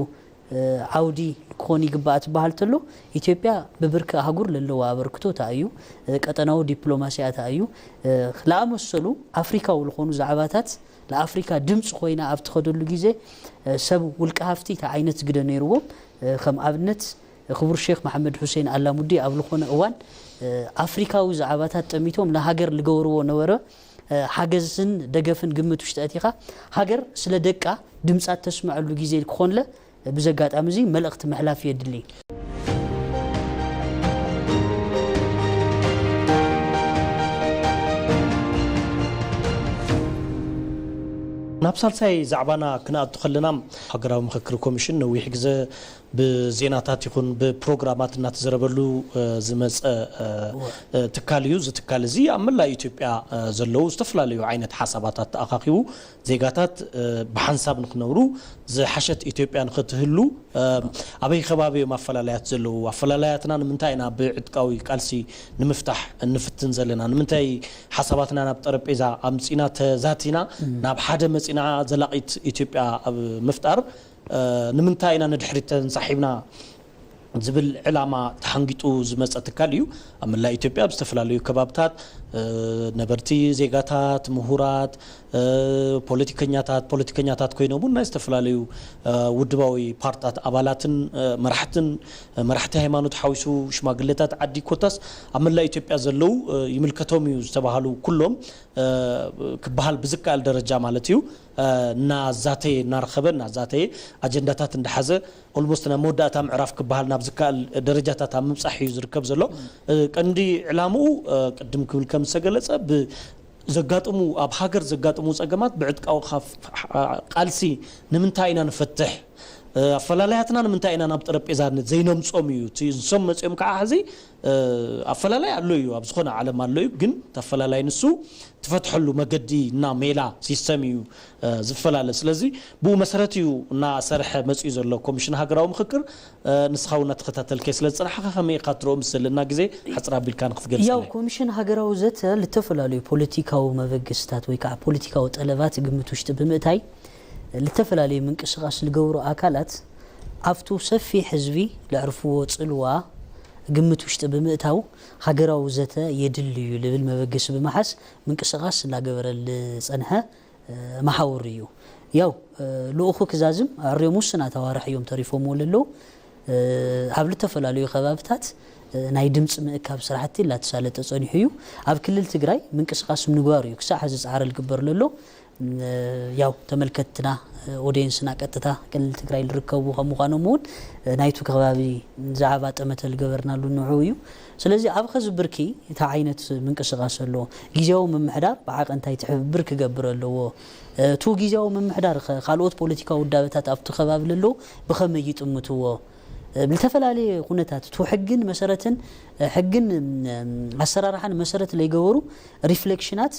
ዓውዲ ክኾን ይግባእ ትበሃል ተሎ ኢትዮጵያ ብብርኪ ኣህጉር ለለዋ ኣበርክቶ ተኣዩ ቀጠናዊ ዲፕሎማሲያ ተኣዩ ለኣመሰሉ ኣፍሪካዊ ዝኾኑ ዛዕባታት ለኣፍሪካ ድምፂ ኮይና ኣብ ትኸደሉ ግዜ ሰብ ውልቀ ሃፍቲ እቲ ዓይነት ግደ ነይርዎም። ከም ኣብነት ክቡር ሼክ መሓመድ ሁሴን ኣላሙዲ ኣብ ዝኾነ እዋን ኣፍሪካዊ ዛዕባታት ጠሚቶም ንሃገር ልገበርዎ ነበረ ሓገዝን ደገፍን ግምት ውሽጢ ኣቲኻ ሃገር ስለ ደቃ ድምፃት ተስምዐሉ ግዜ ክኾንለ ብዘጋጣሚ እዚ መልእኽቲ ምሕላፍ የድሊ። ናብ ሳልሳይ ዛዕባና ክንኣቱ ከለና ሃገራዊ ምክክር ኮሚሽን ነዊሕ ግዜ ብዜናታት ይኹን ብፕሮግራማት እናተዘረበሉ ዝመፀ ትካል እዩ። እዚ ትካል እዚ ኣብ መላእ ኢትዮጵያ ዘለዉ ዝተፈላለዩ ዓይነት ሓሳባታት ተኣኻኺቡ ዜጋታት ብሓንሳብ ንክነብሩ ዝሓሸት ኢትዮጵያ ንክትህሉ ኣበይ ከባቢ እዮም ኣፈላላያት ዘለዉ? ኣፈላላያትና ንምንታይ ኢና ብዕጥቃዊ ቃልሲ ንምፍታሕ እንፍትን ዘለና? ንምንታይ ሓሳባትና ናብ ጠረጴዛ ኣምፂና ተዛቲና ናብ ሓደ መፂና ዘላቒት ኢትዮጵያ ኣብ ምፍጣር ንምንታይ ኢና ንድሕሪት ተንሳሒብና ዝብል ዕላማ ተሓንጊጡ ዝመፀ ትካል እዩ። ኣብ መላእ ኢትዮጵያ ኣብ ዝተፈላለዩ ከባብታት ነበርቲ ዜጋታት፣ ምሁራት፣ ፖለቲከኛታት ፖለቲከኛታት ኮይኖም እውን ናይ ዝተፈላለዩ ውድባዊ ፓርትታት ኣባላትን መራሕትን መራሕቲ ሃይማኖት ሓዊሱ ሽማግሌታት ዓዲ ኮታስ ኣብ መላእ ኢትዮጵያ ዘለዉ ይምልከቶም እዩ ዝተባሃሉ ኩሎም ክበሃል ብዝከኣል ደረጃ ማለት እዩ እናዛተየ እናረኸበ እናዛተየ ኣጀንዳታት እንዳሓዘ ኦልሞስት ናብ መወዳእታ ምዕራፍ ክበሃል ናብ ዝከኣል ደረጃታት ኣብ ምብፃሕ እዩ ዝርከብ ዘሎ። ቀንዲ ዕላምኡ ቅድም ክብል ከም ዝተገለፀ ዘጋጥሙ ኣብ ሃገር ዘጋጥሙ ፀገማት ብዕጥቃዊ ቃልሲ ንምንታይ ኢና ንፈትሕ ኣፈላላያትና ንምንታይ ኢና ናብ ጠረጴዛ ዘይነምፆም እዩ። ንሶም መፂኦም ከዓ ሕዚ ኣፈላላይ ኣሎ እዩ ኣብ ዝኾነ ዓለም ኣሎ እዩ ግን ኣፈላላይ ንሱ ትፈትሐሉ መገዲ እና ሜላ ሲስተም እዩ ዝፈላለ። ስለዚ ብኡ መሰረት እዩ እናሰርሐ መፅኡ ዘሎ ኮሚሽን ሃገራዊ ምክክር። ንስኻ እውን እናተኸታተልከ ስለ ዝፅናሕኻ ከመይ ኢኻ ትረኦ ምስ ዘለና ግዜ ሓፅር ኣቢልካ ንክትገልፀለይ። ያው ኮሚሽን ሃገራዊ ዘተ ልተፈላለዩ ፖለቲካዊ መበገስታት ወይ ከዓ ፖለቲካዊ ጠለባት ግምት ውሽጢ ብምእታይ ልተፈላለዩ ምንቅስቃስ ልገብሩ ኣካላት ኣብቱ ሰፊሕ ህዝቢ ለዕርፍዎ ፅልዋ ግምት ውሽጢ ብምእታው ሃገራዊ ዘተ የድሊ እዩ ልብል መበገሲ ብምሓዝ ምንቅስቃስ እናገበረ ልፀንሐ መሓውር እዩ። ያው ልኡኹ ክዛዝም ኣዕርዮም ውስናት ኣዋርሕ እዮም ተሪፎምዎ ለለዉ ኣብ ልተፈላለዩ ከባብታት ናይ ድምፂ ምእካብ ስራሕቲ ላተሳለጠ ፀኒሑ እዩ። ኣብ ክልል ትግራይ ምንቅስቃስ ምግባር እዩ ክሳዕ ሕዚ ፃዕረ ልግበር ለሎ። ያው ተመልከትትና ኦዲየንስና ቀጥታ ክልል ትግራይ ልርከቡ ከም ምዃኖም እውን ናይቱ ከባቢ ዛዕባ ጠመተ ልገበርናሉ ንዑ እዩ። ስለዚ ኣብ ኸዚ ብርኪ እቲ ዓይነት ምንቅስቃስ ኣሎ። ግዜያዊ ምምሕዳር ብዓቐ እንታይ ትሕብብር ክገብር ኣለዎ? እቱ ግዜያዊ ምምሕዳር ኸ ካልኦት ፖለቲካዊ ውዳበታት ኣብቲ ከባቢ ለለዉ ብኸመይ ይጥምትዎ? ብዝተፈላለየ ኩነታት እቲ ሕግን መሰረትን ሕግን ኣሰራርሓን መሰረት ለይገበሩ ሪፍሌክሽናት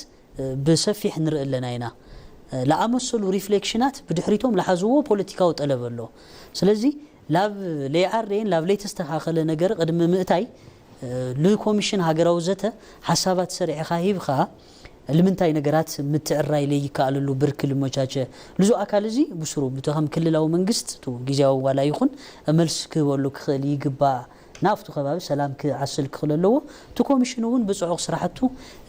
ብሰፊሕ ንርኢ ኣለና ኢና። ለኣመሰሉ ሪፍሌክሽናት ብድሕሪቶም ለሓዝዎ ፖለቲካዊ ጠለብ ኣሎ። ስለዚ ላብ ለይዓረየን ላብ ለይተስተኻኸለ ነገር ቅድሚ ምእታይ ንኮሚሽን ሃገራዊ ዘተ ሓሳባት ሰሪዕኻ ሂብኻ ልምንታይ ነገራት ምትዕራይ ለይከኣለሉ ብርክ ልመቻቸ ልዙ ኣካል እዚ ብስሩ ብተኸም ክልላዊ መንግስት ቱ ግዜያዊ ዋላ ይኹን መልስ ክህበሉ ክኽእል ይግባእ። ናብቱ ከባቢ ሰላም ክዓስል ክኽእል ኣለዎ። እቲ ኮሚሽን እውን ብፅዑቕ ስራሕቱ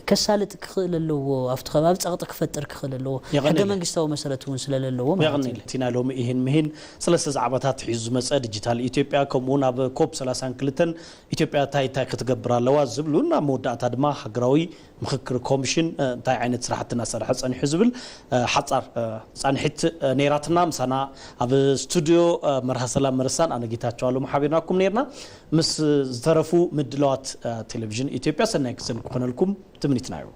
ከሳልጥ ክኽእል ኣለዎ። ኣብቲ ከባቢ ፀቕጢ ክፈጥር ክኽእል ኣለዎ። ሕገ መንግስታዊ መሰረት እውን ስለለለዎ ማለት እዩ። እቲ ናይ ሎሚ ይህን ምሂን ሰለስተ ዛዕባታት ሒዙ ዝመፀ ዲጂታል ኢትዮጵያ ከምኡ እውን ኣብ ኮፕ ሰላሳን ክልተን ኢትዮጵያ እንታይ እንታይ ክትገብር ኣለዋ ዝብሉን ኣብ መወዳእታ ድማ ሃገራዊ ምክክር ኮሚሽን እንታይ ዓይነት ስራሕቲ እናሰርሐ ፀኒሑ ዝብል ሓፃር ፃንሒት ነይራትና። ምሳና ኣብ ስቱዲዮ መርሃ ሰላም መረሳን ኣነ ጌታቸው ኣለሙ ሓቢርናኩም ነይርና። ምስ ዝተረፉ ምድለዋት ቴሌቪዥን ኢትዮጵያ ሰናይ ግዜ ንክኾነልኩም ትምኒትና እዩ።